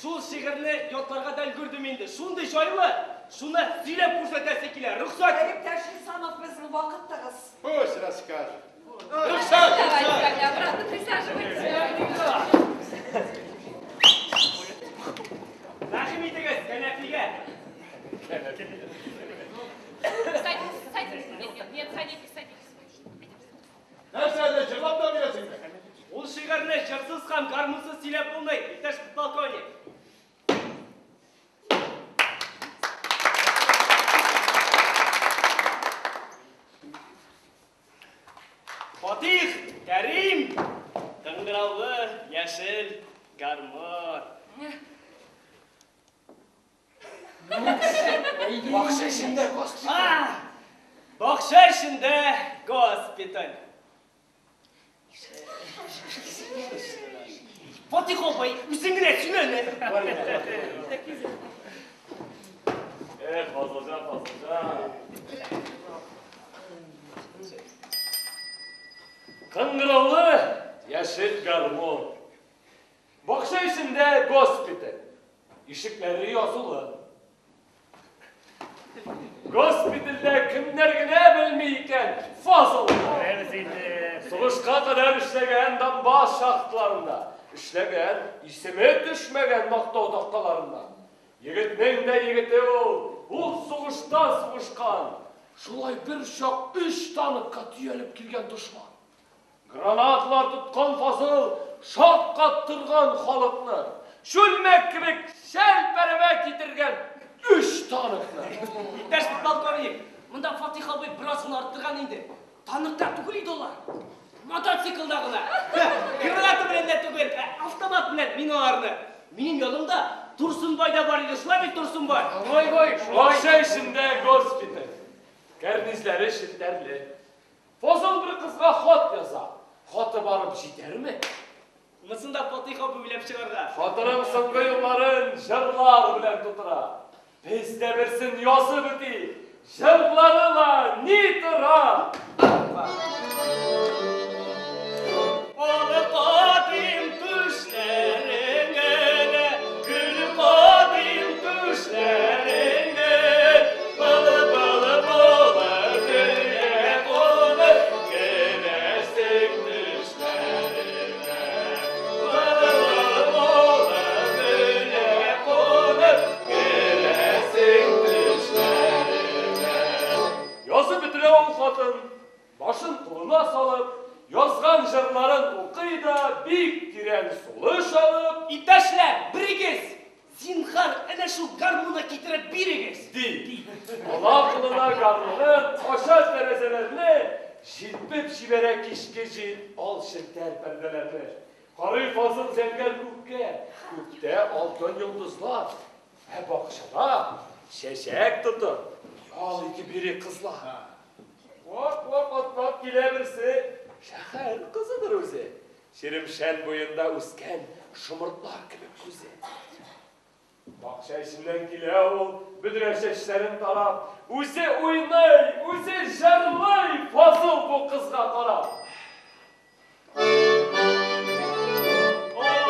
Шул шигырьне ятларга да өлгердем инде. Шундый җайлы, шуны сөйләп күрсәтәсе килә. Рөхсәт.
Иптәш Хисамов, безнең вакыт тыгыз.
Пусть расскажет. Рөхсәт!
Давайте тогда обратно присаживайтесь.
Рәхим итегез, кәнәфигә.
Садитесь, садитесь. Нет, нет, нет, садитесь, садитесь.
Нәрсә әллә җырлап та бирәсеңме?
Ул шигырьне җырсыз һәм гармунсыз сөйләп булмый, иптәш подполковник. Фатих Кәрим, кыңгыраулы яшел гармун.
Бакча эчендә госпиталь.
А, бакча эчендә госпиталь. Фатих абый, үзең генә сөйлә әле.
Эх, Фазылҗан, Фазылҗан. Кыңгыраулы яшел гармун. Бакча эчендә госпиталь. Ишекләре язулы. Госпитальдә кемнәр генә белми икән Фазылны.
Беләбез инде.
Сугышка кадәр эшләгән Донбасс шахталарында, эшләгән, исеме төшмәгән мактау такталарында. Егетнең дә егете ул, ул сугышта сугышкан. Шулай бер чак өч танкка төялеп килгән дошман. Гранаталар тоткан Фазыл шаккаттырган халыкны. Чүлмәк кебек шәлпәрәмә китергән өч танкны.
Иптәш подполковник, монда Фатих абый бераз гына арттырган инде. Танкта түгел иде алар. Мотоциклда гына. Граната белән дә түгел, ә автомат белән мин аларны. Минем янымда Турсунбай да бар иде, шулай бит Турсунбай?
Шулай, бай, шулай. Бакча эчендә госпиталь. Кәрнизләре челтәрле. Фазыл бер кызга хат яза. Хаты барып җитәрме?
Монысын да Фатих абый уйлап чыгарган.
Хатының соңгы юлларын җырлар белән тутыра. Без дә берсен язып үтик. Җырлары ла ни тора!
Ал кадыйм түшләреңә дә, гөл кадыйм түшләреңә. Былбыл булып гөлгә кунып, керәсең төшләремә. Былбыл булып гөлгә кунып, керәсең төшләремә.
Язып бетерә ул хатын, башын кулына салып, язган җырларын укый да, бик тирән сулыш алып,
Иптәшләр, берегез! Зинһар, әнә шул гармунны китереп бирегез!
Ди. Ала кулына гармунын, ача тәрәзәләрне, җилпеп җибәрә кичке җил ал челтәр пәрдәләрне. Карый Фазыл зәңгәр күккә, күктә алтын йолдызлар. Ә бакчада чәчәк тотып, ял итеп йөри кызлар. Вак-вак атлап килә берсе, шәһәр кызыдыр үзе. Чирмешән буенда үскән шомыртлар кебек күзе. Бакча эченнән килә ул, бөдрә чәчләрен тарап, үзе уйный, үзе җырлый, Фазыл бу кызга карап.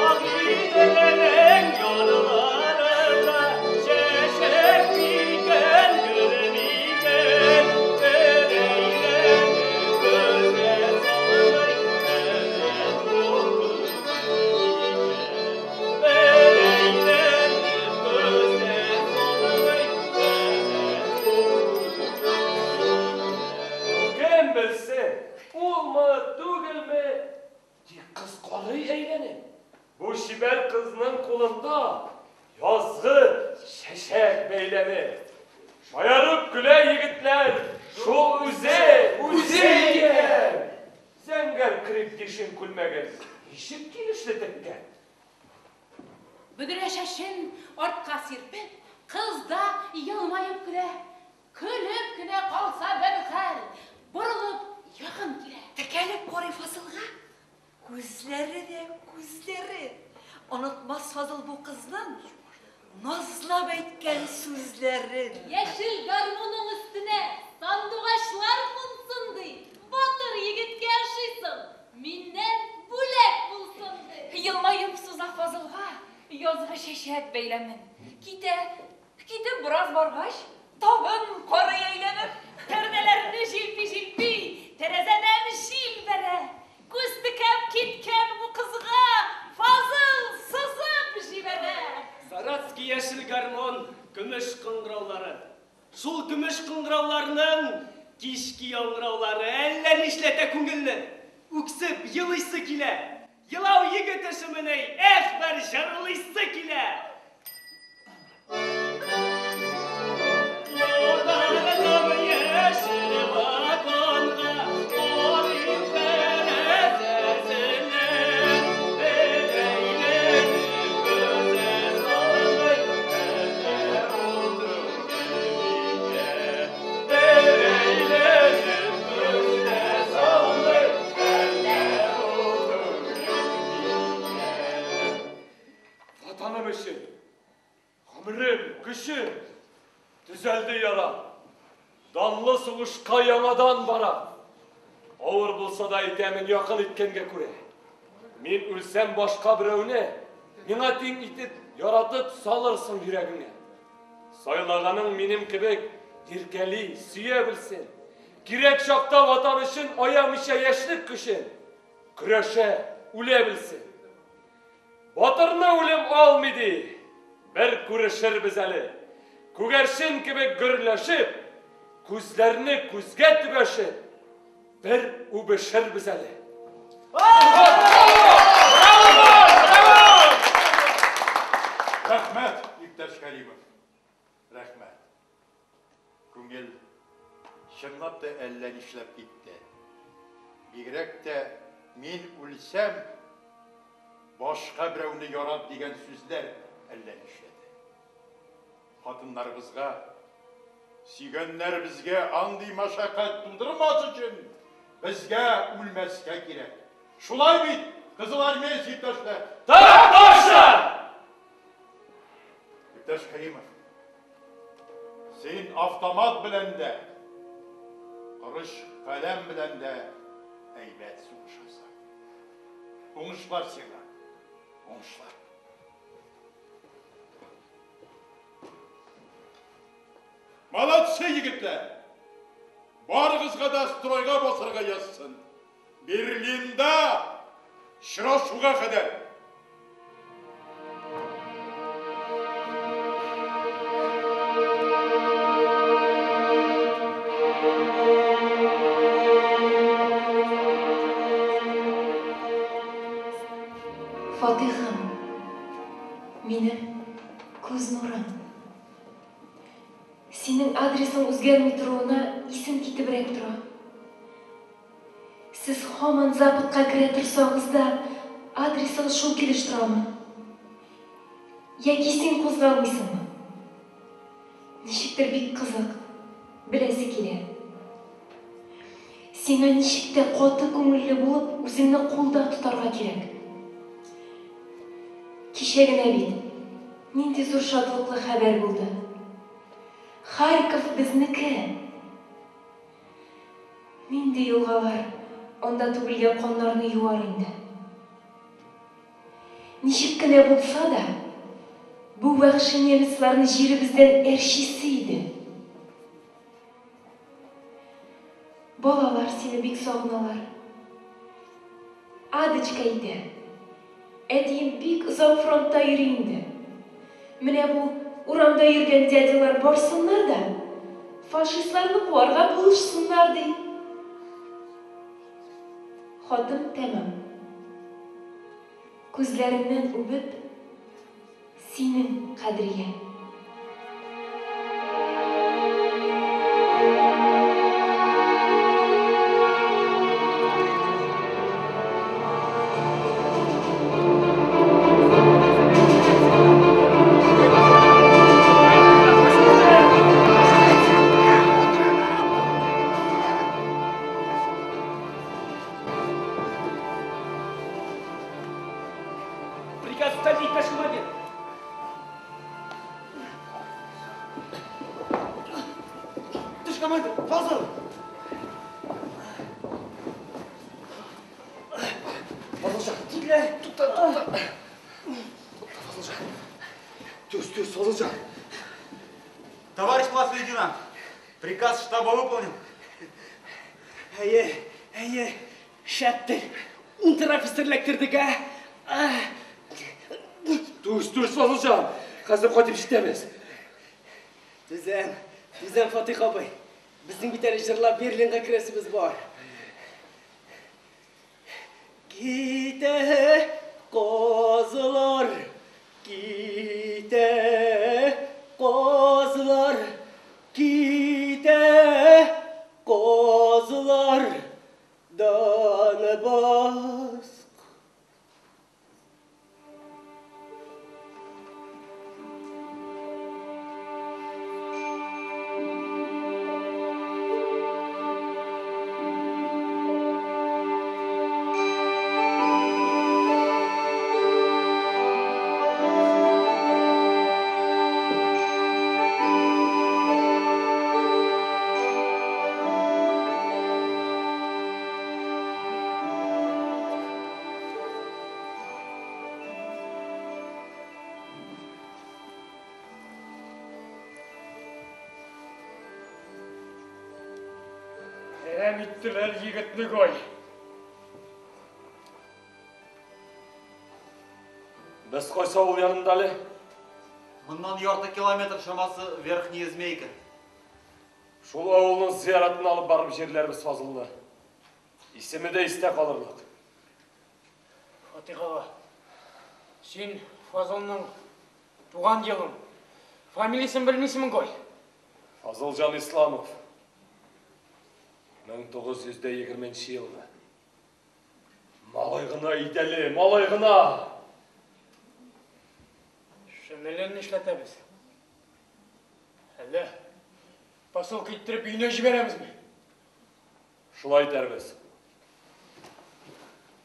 Агыйделнең ярларында чәчәк микән, гөл микән, бер әйләнеп күздә салмый, әллә бер әйләнеп күздә салмый,
Кем белсен, улмы, түгелме, тик кыз карый әйләнеп. Бу чибәр кызның кулында язгы чәчәк бәйләме. Шаярып көлә егетләр, шул үзе, үзе икән. Зәңгәр крепдешин күлмәген ничек килешле теккән.
Бөдрә чәчен артка сирпеп, кыз да елмаеп көлә. Көлеп кенә калса бер хәл, борылып якын килә.
Текәлеп карый Фазылга. Күзләре дә күзләре. Онытмас Фазыл бу кызның назлап әйткән сүзләрен.
Яшел гармуның өстенә сандугачлар кунсын ди. Батыр егеткә ошыйсың. Миннән бүләк булсын ди.
Елмаеп суза Фазылга язгы чәчәк бәйләмен. Китә, китеп бераз баргач, тагын карый әйләнеп,
пәрдәләрне җилпи-җилпи, тәрәзәдән җил бәрә. Күз текәп киткән бу кызга Фазыл сызып җибәрә.
Саратский яшел гармун, көмеш кыңгыраулары. Шул көмеш кыңгырауларның кичке яңгыраулары әллә нишләтә күңелне. Үксеп елыйсы килә. Елау егет эшемени, эх, бер җырлыйсы килә. Юлдарым яшел вагонга, карыйм тәрәзәсеннән. Бер әйләнеп күздә салмый, әллә утың гел микән? Бер әйләнеп күздә салмый, әллә утың гел микән?
Ватаным өчен, гомерем, көчем төзәлде яра. Данлы сугышка яңадан бара. Авыр булса да әйтәмен якын иткәнгә күрә. Мин үлсәм башка берәүне, миңа тиң итеп, яратып салырсың йөрәгеңә. Сайлаганың минем кебек иркәли, сөя белсен. Кирәк чакта ватан өчен аямыйча яшьлек көчен, көрәшә, үлә белсен. Батырны үлем алмый ди. Бер күрешербез әле. Күгәрчен кебек гөрләшеп, күзләрне күзгә төбәшеп, бер үбешербез әле.
Рәхмәт, иптәш Кәримов. Рәхмәт. Күңел чынлап та әллә нишләп китте. Бигрәк тә мин үлсәм, башка берәүне ярат дигән сүзләр әллә нишләде. Хатыннарыбызга, сөйгәннәребезгә андый мәшәкать тудырмас өчен безгә үлмәскә кирәк. Шулай бит, кызыл армеец иптәшләр?
Так точно!
Иптәш Кәримов, син автомат белән дә, корыч каләм белән дә әйбәт сугышасың. Уңышлар сиңа, уңышлар. Молодцы, егетләр! Барыгызга да стройга басарга язсын. Берлинда очрашуга кадәр.
Фатихым, минем күз нурым. Синең адресың үзгәрми торуына исем китебрәк тора. Сез һаман Западка керә торсагыз да, адресыгыз шул килеш торамы? Яки син кузгалмыйсыңмы? Ничектер бик кызык, беләсе килә. Сиңа ничек тә каты күңелле булып, үзеңне кулда тотарга кирәк. Кичә генә бит, нинди зур шатлыклы хәбәр булды. Харьков безнеке! Нинди елгалар анда түгелгән каннарны юар инде. Ничек кенә булса да, бу вәхши немецларны җиребездән әрчисе иде. Балалар сине бик сагыналар. Адочка әйтә, әтием бик озак фронтта йөри инде. Менә бу урамда йөргән дядялар барсыннар да, фашистларны куарга булышсыннар, ди. Хатым тәмам. Күзләреңнән үбеп, синең Кадрия.
Приказ үтәлде, иптәш командир.
Иптәш командир, Фазыл! Фазылҗан,
Килә.
тукта, тукта. Тукта, Фазылҗан. Түз, түз, Фазылҗан.
Товарищ младший лейтенант, приказ штаба выполнен.
Әйе, әйе, шәптер. Унтер-офицер эләктердек, ә?
Түз, түз, Фазылҗан. Хәзер кайтып җитәбез.
Түзәм, түзәм, Фатих абый. Безнең бит әле җырлап Берлинга керәсебез бар. Китә казлар, китә казлар, китә казлар, Донбасс.
Әрәм иттеләр егетне гой.
Без кайсы авыл янында әле?
Моннан ярты километр чамасы Верхняя Змейка.
Шул авылның зияратын алып барып җирләрбез Фазылны. Исеме дә истә калырлык.
Фатих ага, син Фазылның туган елын, фамилиясен белмисеңме гой?
Фазылҗан Исламов. 1920 елгы. Малай гына иде әле, малай гына!
Шәмәлен нишләтәбез? Әллә посылка иттереп өенә җибәрәбезме?
Шулай итәрбез.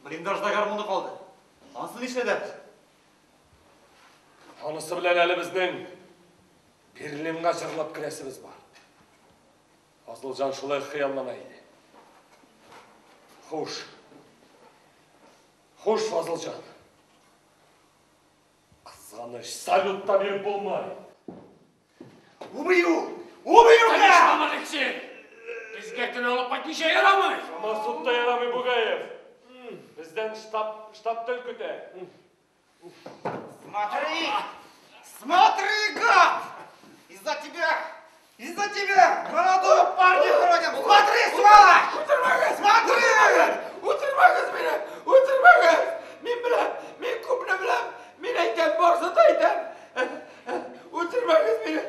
Блиндажда гармуны калды. Ансын нишләтәбез?
Анысы белән әле безнең Берлинга җырлап керәсебез бар. Фазылҗан шулай хыяллана иде. Хуш. Хуш, Фазылҗан. Кызганыч, салют та биреп булмый.
Убью! Убью!
Конечно, Алексей! Безгә тел алып кайтмыйча ярамый.
Самосуд та ярамый, Бугаев. Бездән штаб, штаб тел көтә.
Смотри! Смотри, гад! Из-за тебя! Из-за тебя! Молодого парня хороним! Смотри, сволочь! Смотри!
Үтермәгез мине! Үтермәгез! Мин беләм, мин күпне беләм. Мин әйтәм, барысын да әйтәм. Үтермәгез мине!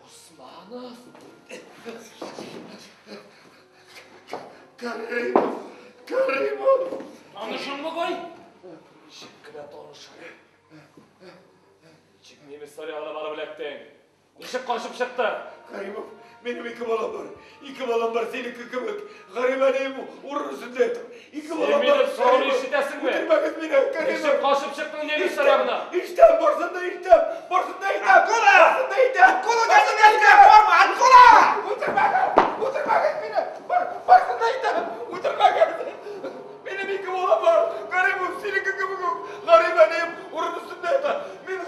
Усманов.
Каримов! Каримов!
Танышыңмы гой?
Ничек кенә танышың? Ничек немецлар ягына барып эләктең? Ничек качып чыкты?
Каримов, минем ике балам бар. Ике балам бар, синеке кебек. Гарип әнием урын өстендә ятып. Ике балам
Син
бар.
минем сорауны ишетәсеңме?
Үтермәгез мине, Каримов.
Ничек качып чыктың немецлар ягына?
Ишетәм, барысын да ишетәм. Барысын да әйтәм.
Откуда?
Барысын да әйтәм.
Откуда у тебя немецкая форма? Откуда?
Үтермәгез! Үтермәгез мине! Бар, барысын да әйтәм. Үтермәгез! Минем ике балам бар. Каримов, синеке кебек үк. Гарип әнием урын өстендә ята. Мин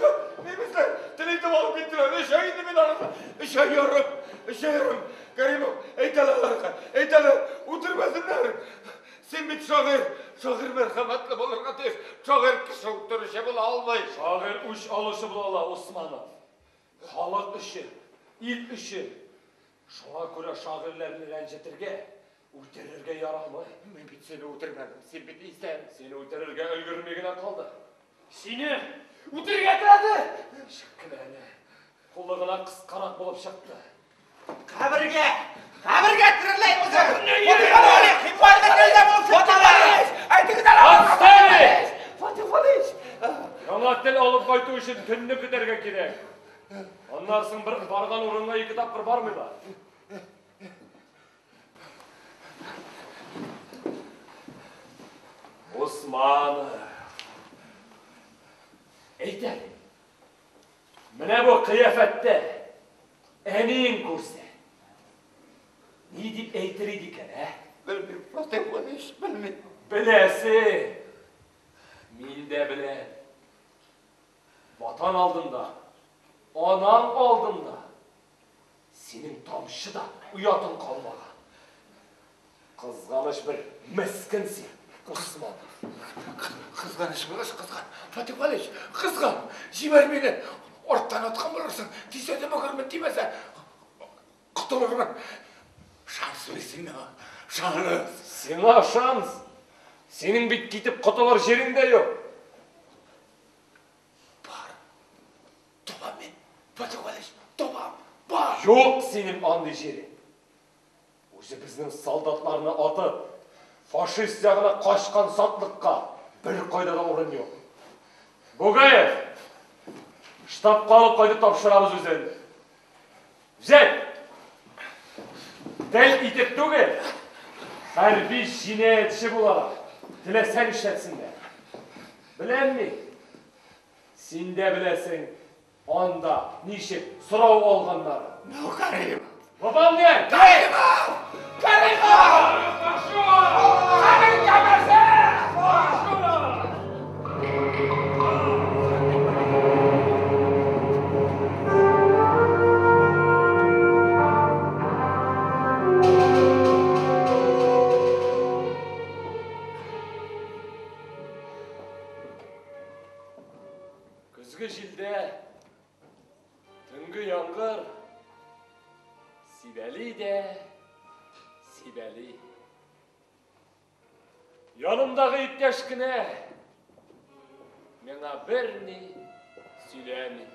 немецлар тел итеп алып киттеләр. Өч ай инде мин арада. Өч ай ярым. Өч ай ярым. Каримов, әйт әле аларга. Әйт әле, үтермәсеннәр. Син бит шагыйрь. Шагыйрь мәрхәмәтле булырга тиеш. Шагыйрь кеше үтерүче була алмый.
Шагыйрь үч алучы була ала, Усманов. Халык өчен, ил өчен. Шуңа күрә шагыйрьләрне рәнҗетергә, үтерергә ярамый.
Мин бит сине үтермәдем. Син бит исән.
Сине үтерергә өлгерми генә калды.
Сине үтерергә теләде.
Ничек кенә әле. Кулы гына кыскарак булып чыкты.
Кабергә! Кабергә тереләй үзең!
Отставить!
Фатих Валич!
Яңа тел алып кайту өчен төнне көтәргә кирәк. Аннан соң бер барган урынга ике тапкыр бармыйлар. Усманов. Әйт әле. Менә бу кыяфәттә әниең күрсә, ни дип әйтер иде икән, ә?
Белмим, Фатих Валич, белмим.
Беләсең. Мин дә беләм. Ватан алдында, анаң алдында синең тамчы да оятың калмаган. Кызганыч бер мескен син, Усманов.
Кызганыч булгач, кызган. Фатих Валич, кызган. Җибәр мине. Арттан аткан булырсың. Тисә дә бөгермен, тимәсә котылырмын. Шанс бир син миңа. Шанс.
Сиңа шанс. Синең бит китеп котылыр җирең дә юк.
Бар. Табам мин. Фатих Валич, табам. Бар.
Юк синең андый җирең. Үзебезнең солдатларны атып, фашист ягына качкан сатлыкка бер кайда да урын юк. Бугаев, штабка алып кайтып тапшырабыз үзен. Взять! Тел итеп түгел, хәрби җинаятьче буларак, теләсә нишләтсеннәр. Беләм мин. Син дә беләсең, анда ничек сорау алганнарын.
Ну, Каримов.
Выполнять!
Каримов! Каримов! Каримов!
Көзге җилдә төнге яңгыр сибәли дә сибәли. Янымдагы иптәш кенә миңа берни сөйләми.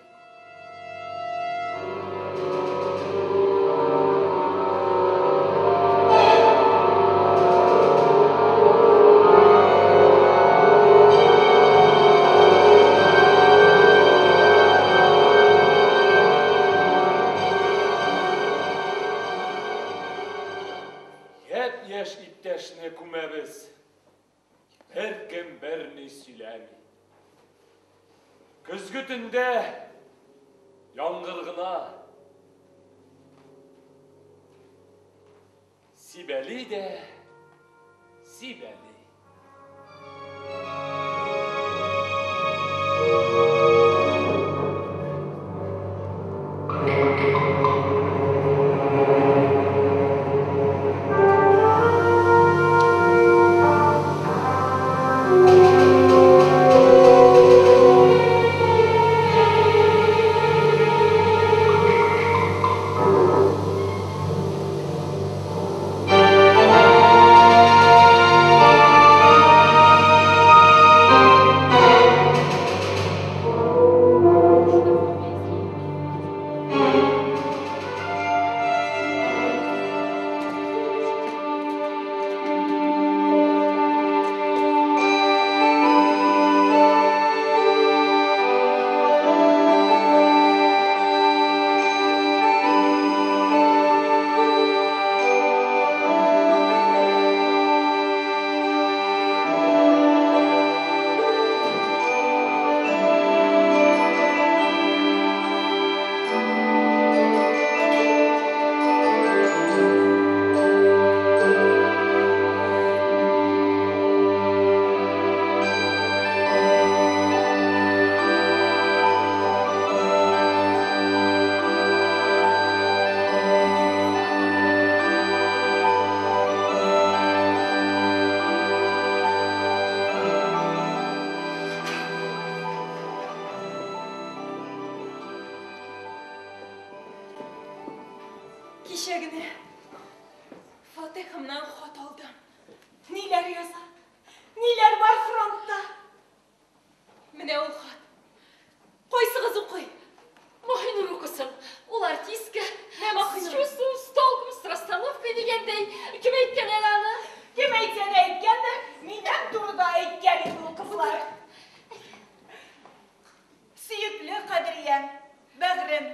Япь-яшь иптәшне күмәбез. Беркем берни сөйләми. Көзге төндә яңгыр гына сибәли дә сибәли.
Кичә генә Фатыйхымнан хат алдым.
Ниләр яза? Ниләр бар фронтта?
Менә ул хат. Кайсыгыз укый?
Маһинур укысын. Ул артистка.
Мә, Маһинур.
С чувством, с толком, с расстановкой дигәндәй. Кем әйткән әле аны?
Кем әйтсә дә әйткәндер, минем турыда әйткән инде ул кызлар. Сөекле Кадриям, бәгърем,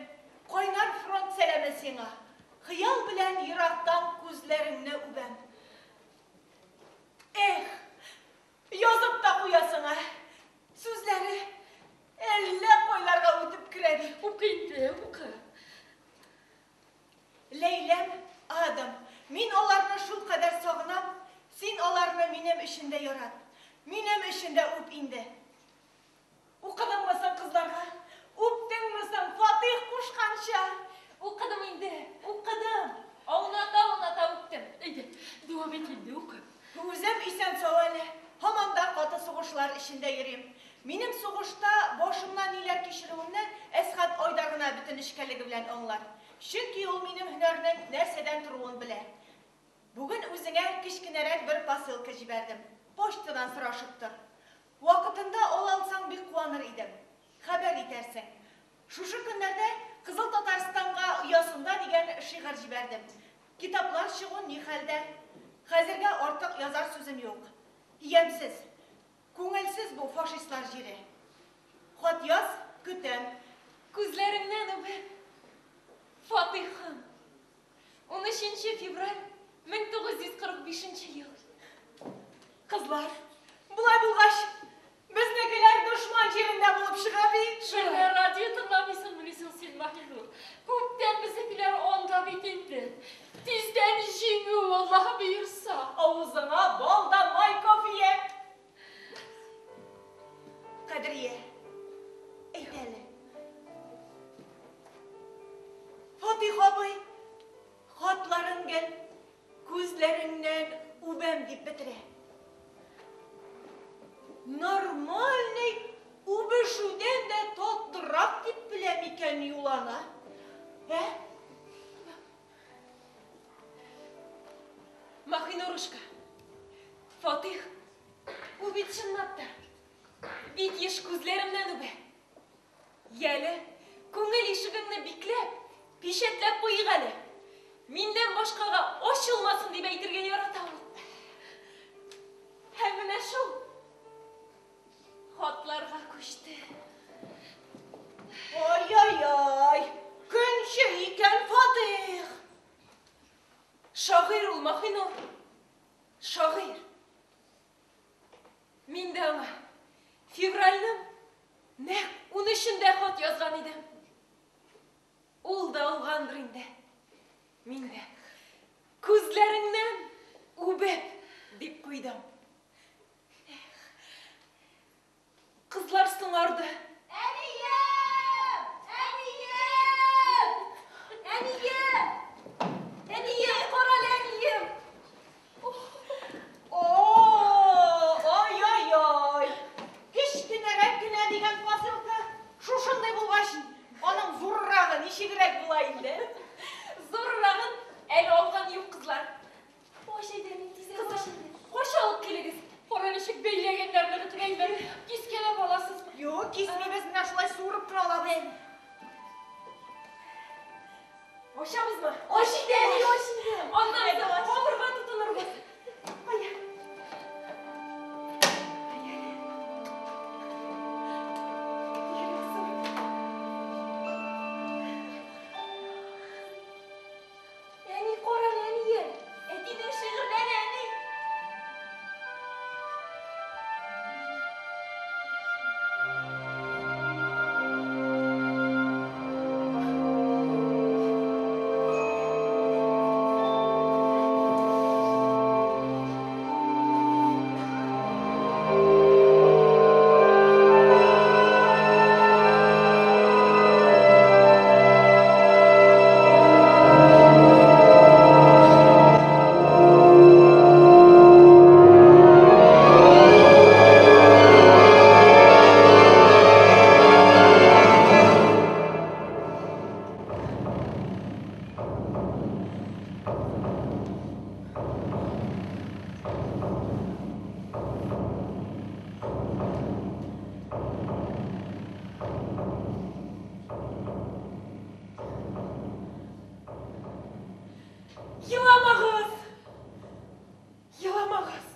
кайнар фронт сәламе сиңа. Хыял белән ерактан күзләреңне үбәм. Эх, язып та куясың, ә? Сүзләре әллә кайларга үтеп керә бит.
Укы инде, укы.
Ләйләм, Адам, мин аларны шулкадәр сагынам, син аларны минем өчен дә ярат. Минем өчен дә үп инде. Укыдыңмы соң кызларга? Үптеңме соң Фатыйх кушканча?
Укыдым инде, укыдым. Ауната-ауната үптем.
Әйдә, дәвам ит инде, укы.
Үзем исән-сау әле. Һаман да каты сугышлар эчендә йөрим. Минем сугышта башымнан ниләр кичерүемне Әсхәт Айдар гына бөтен нечкәлеге белән аңлар. Чөнки ул минем һөнәрнең нәрсәдән торуын белә. Бүген үзеңә кечкенәрәк бер посылка җибәрдем. Почтадан сорашып тор. Вакытында ала алсаң бик куаныр идем. Хәбәр итәрсең. Шушы көннәрдә Кызыл Татарстанга оясында дигән шигырь җибәрдем. Китаплар чыгу ни хәлдә? Хәзергә артык язар сүзем юк. Ямьсез, күңелсез бу фашистлар җире. Хат яз, көтәм.
Күзләреңнән үбәм, Фатыйхым. 13 февраль 1945 ел.
Кызлар, болай булгач, безнекеләр дошман җирендә булып чыга бит.
Шәһәр радио тыңламыйсыңмыни соң син, Маһинур? Күптән безнекеләр анда бит инде. Тиздән җиңү, Аллаһ боерса.
Авызыңа бал да май кофе. Кадрия, әйт әле. Фатих абый, хатларын гел күзләреңнән үбәм дип бетерә. Нормальный үбешүдән дә татлы.
Махинурушка. Фатих, ул бит чынлап та бик еш күзләремнән үбә. Яле, күңел ишегеңне бикләп, пичәтләп куйыйк әле. Миннән башкага ачылмасын дип әйтергә ярата ул. Һәм менә шул хатларга күчте.
Ай-яй-яй, көнче икән Фатих.
Шагыйрь ул, Махинур. Шагыйрь. Мин дә аңа февральнең нәкъ унөчендә хат язган идем. Ул да алгандыр инде. Мин дә күзләреңнән үбеп дип куйдым. Эх, кызлар соңарды.
Әнием! Әнием! Әнием!
Әнием, карале, әнием!
О, ай-яй-яй! Кечкенәрәк кенә дигән посылка шушындый булгач, аның зуррагы ничегрәк була инде?
Зуррагын әле алган юк, кызлар.
Ач әйдә, мин тизрәк ач инде.
Кайчан алып килегез? Кара ничек бәйләгәннәр ныгытып әйбер. Кискәләп аласызмы?
Юк, кисмибез, менә шулай суырып кына алабыз.
Ачабызмы?
Ач инде, әни, ач инде.
Аннан соң камырга тотынырбыз.
Кая? Әни, карале, әнием. Әтинең шигырьләре, әни.
Еламагыз! Еламагыз!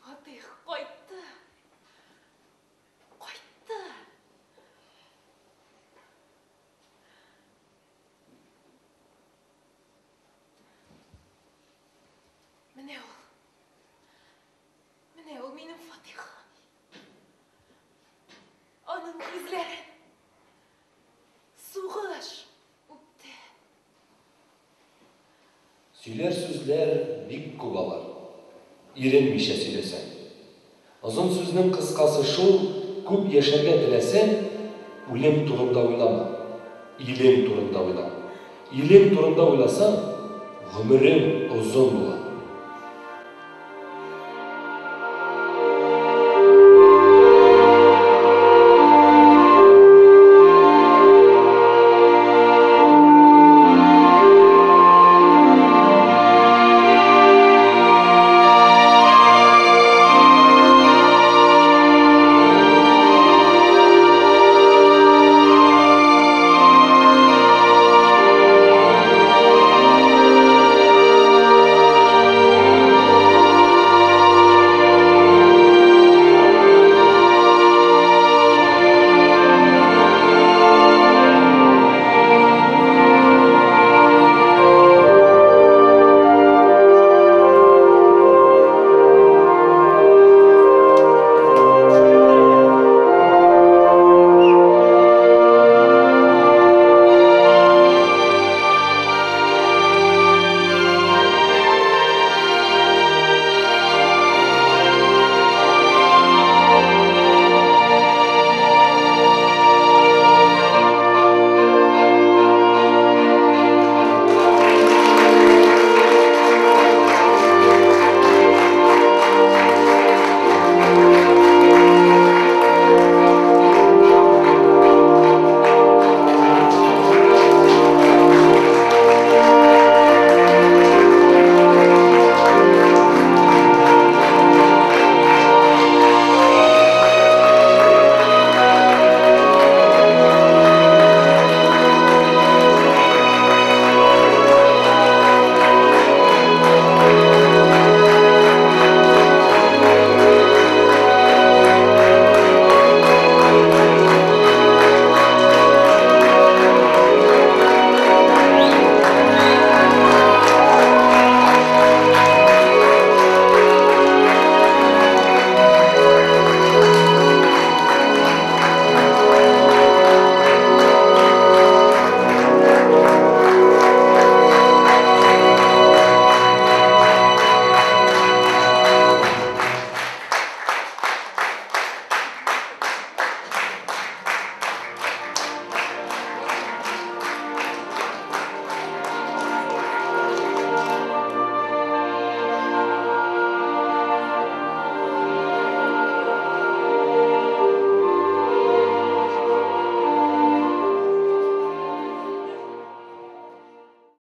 Фатих кайтты. Кайтты. Менә ул. Менә ул минем Фатихым. Аның күзләрен сугыш үпте.
Сөйләр сүзләр бик күп алар, Иренмичә сөйләсәң. Озын сүзнең кыскасы шул, күп яшәргә теләсәң, үлем турында уйлама, илең турында уйла. Илең турында уйласаң, гомерең озын була.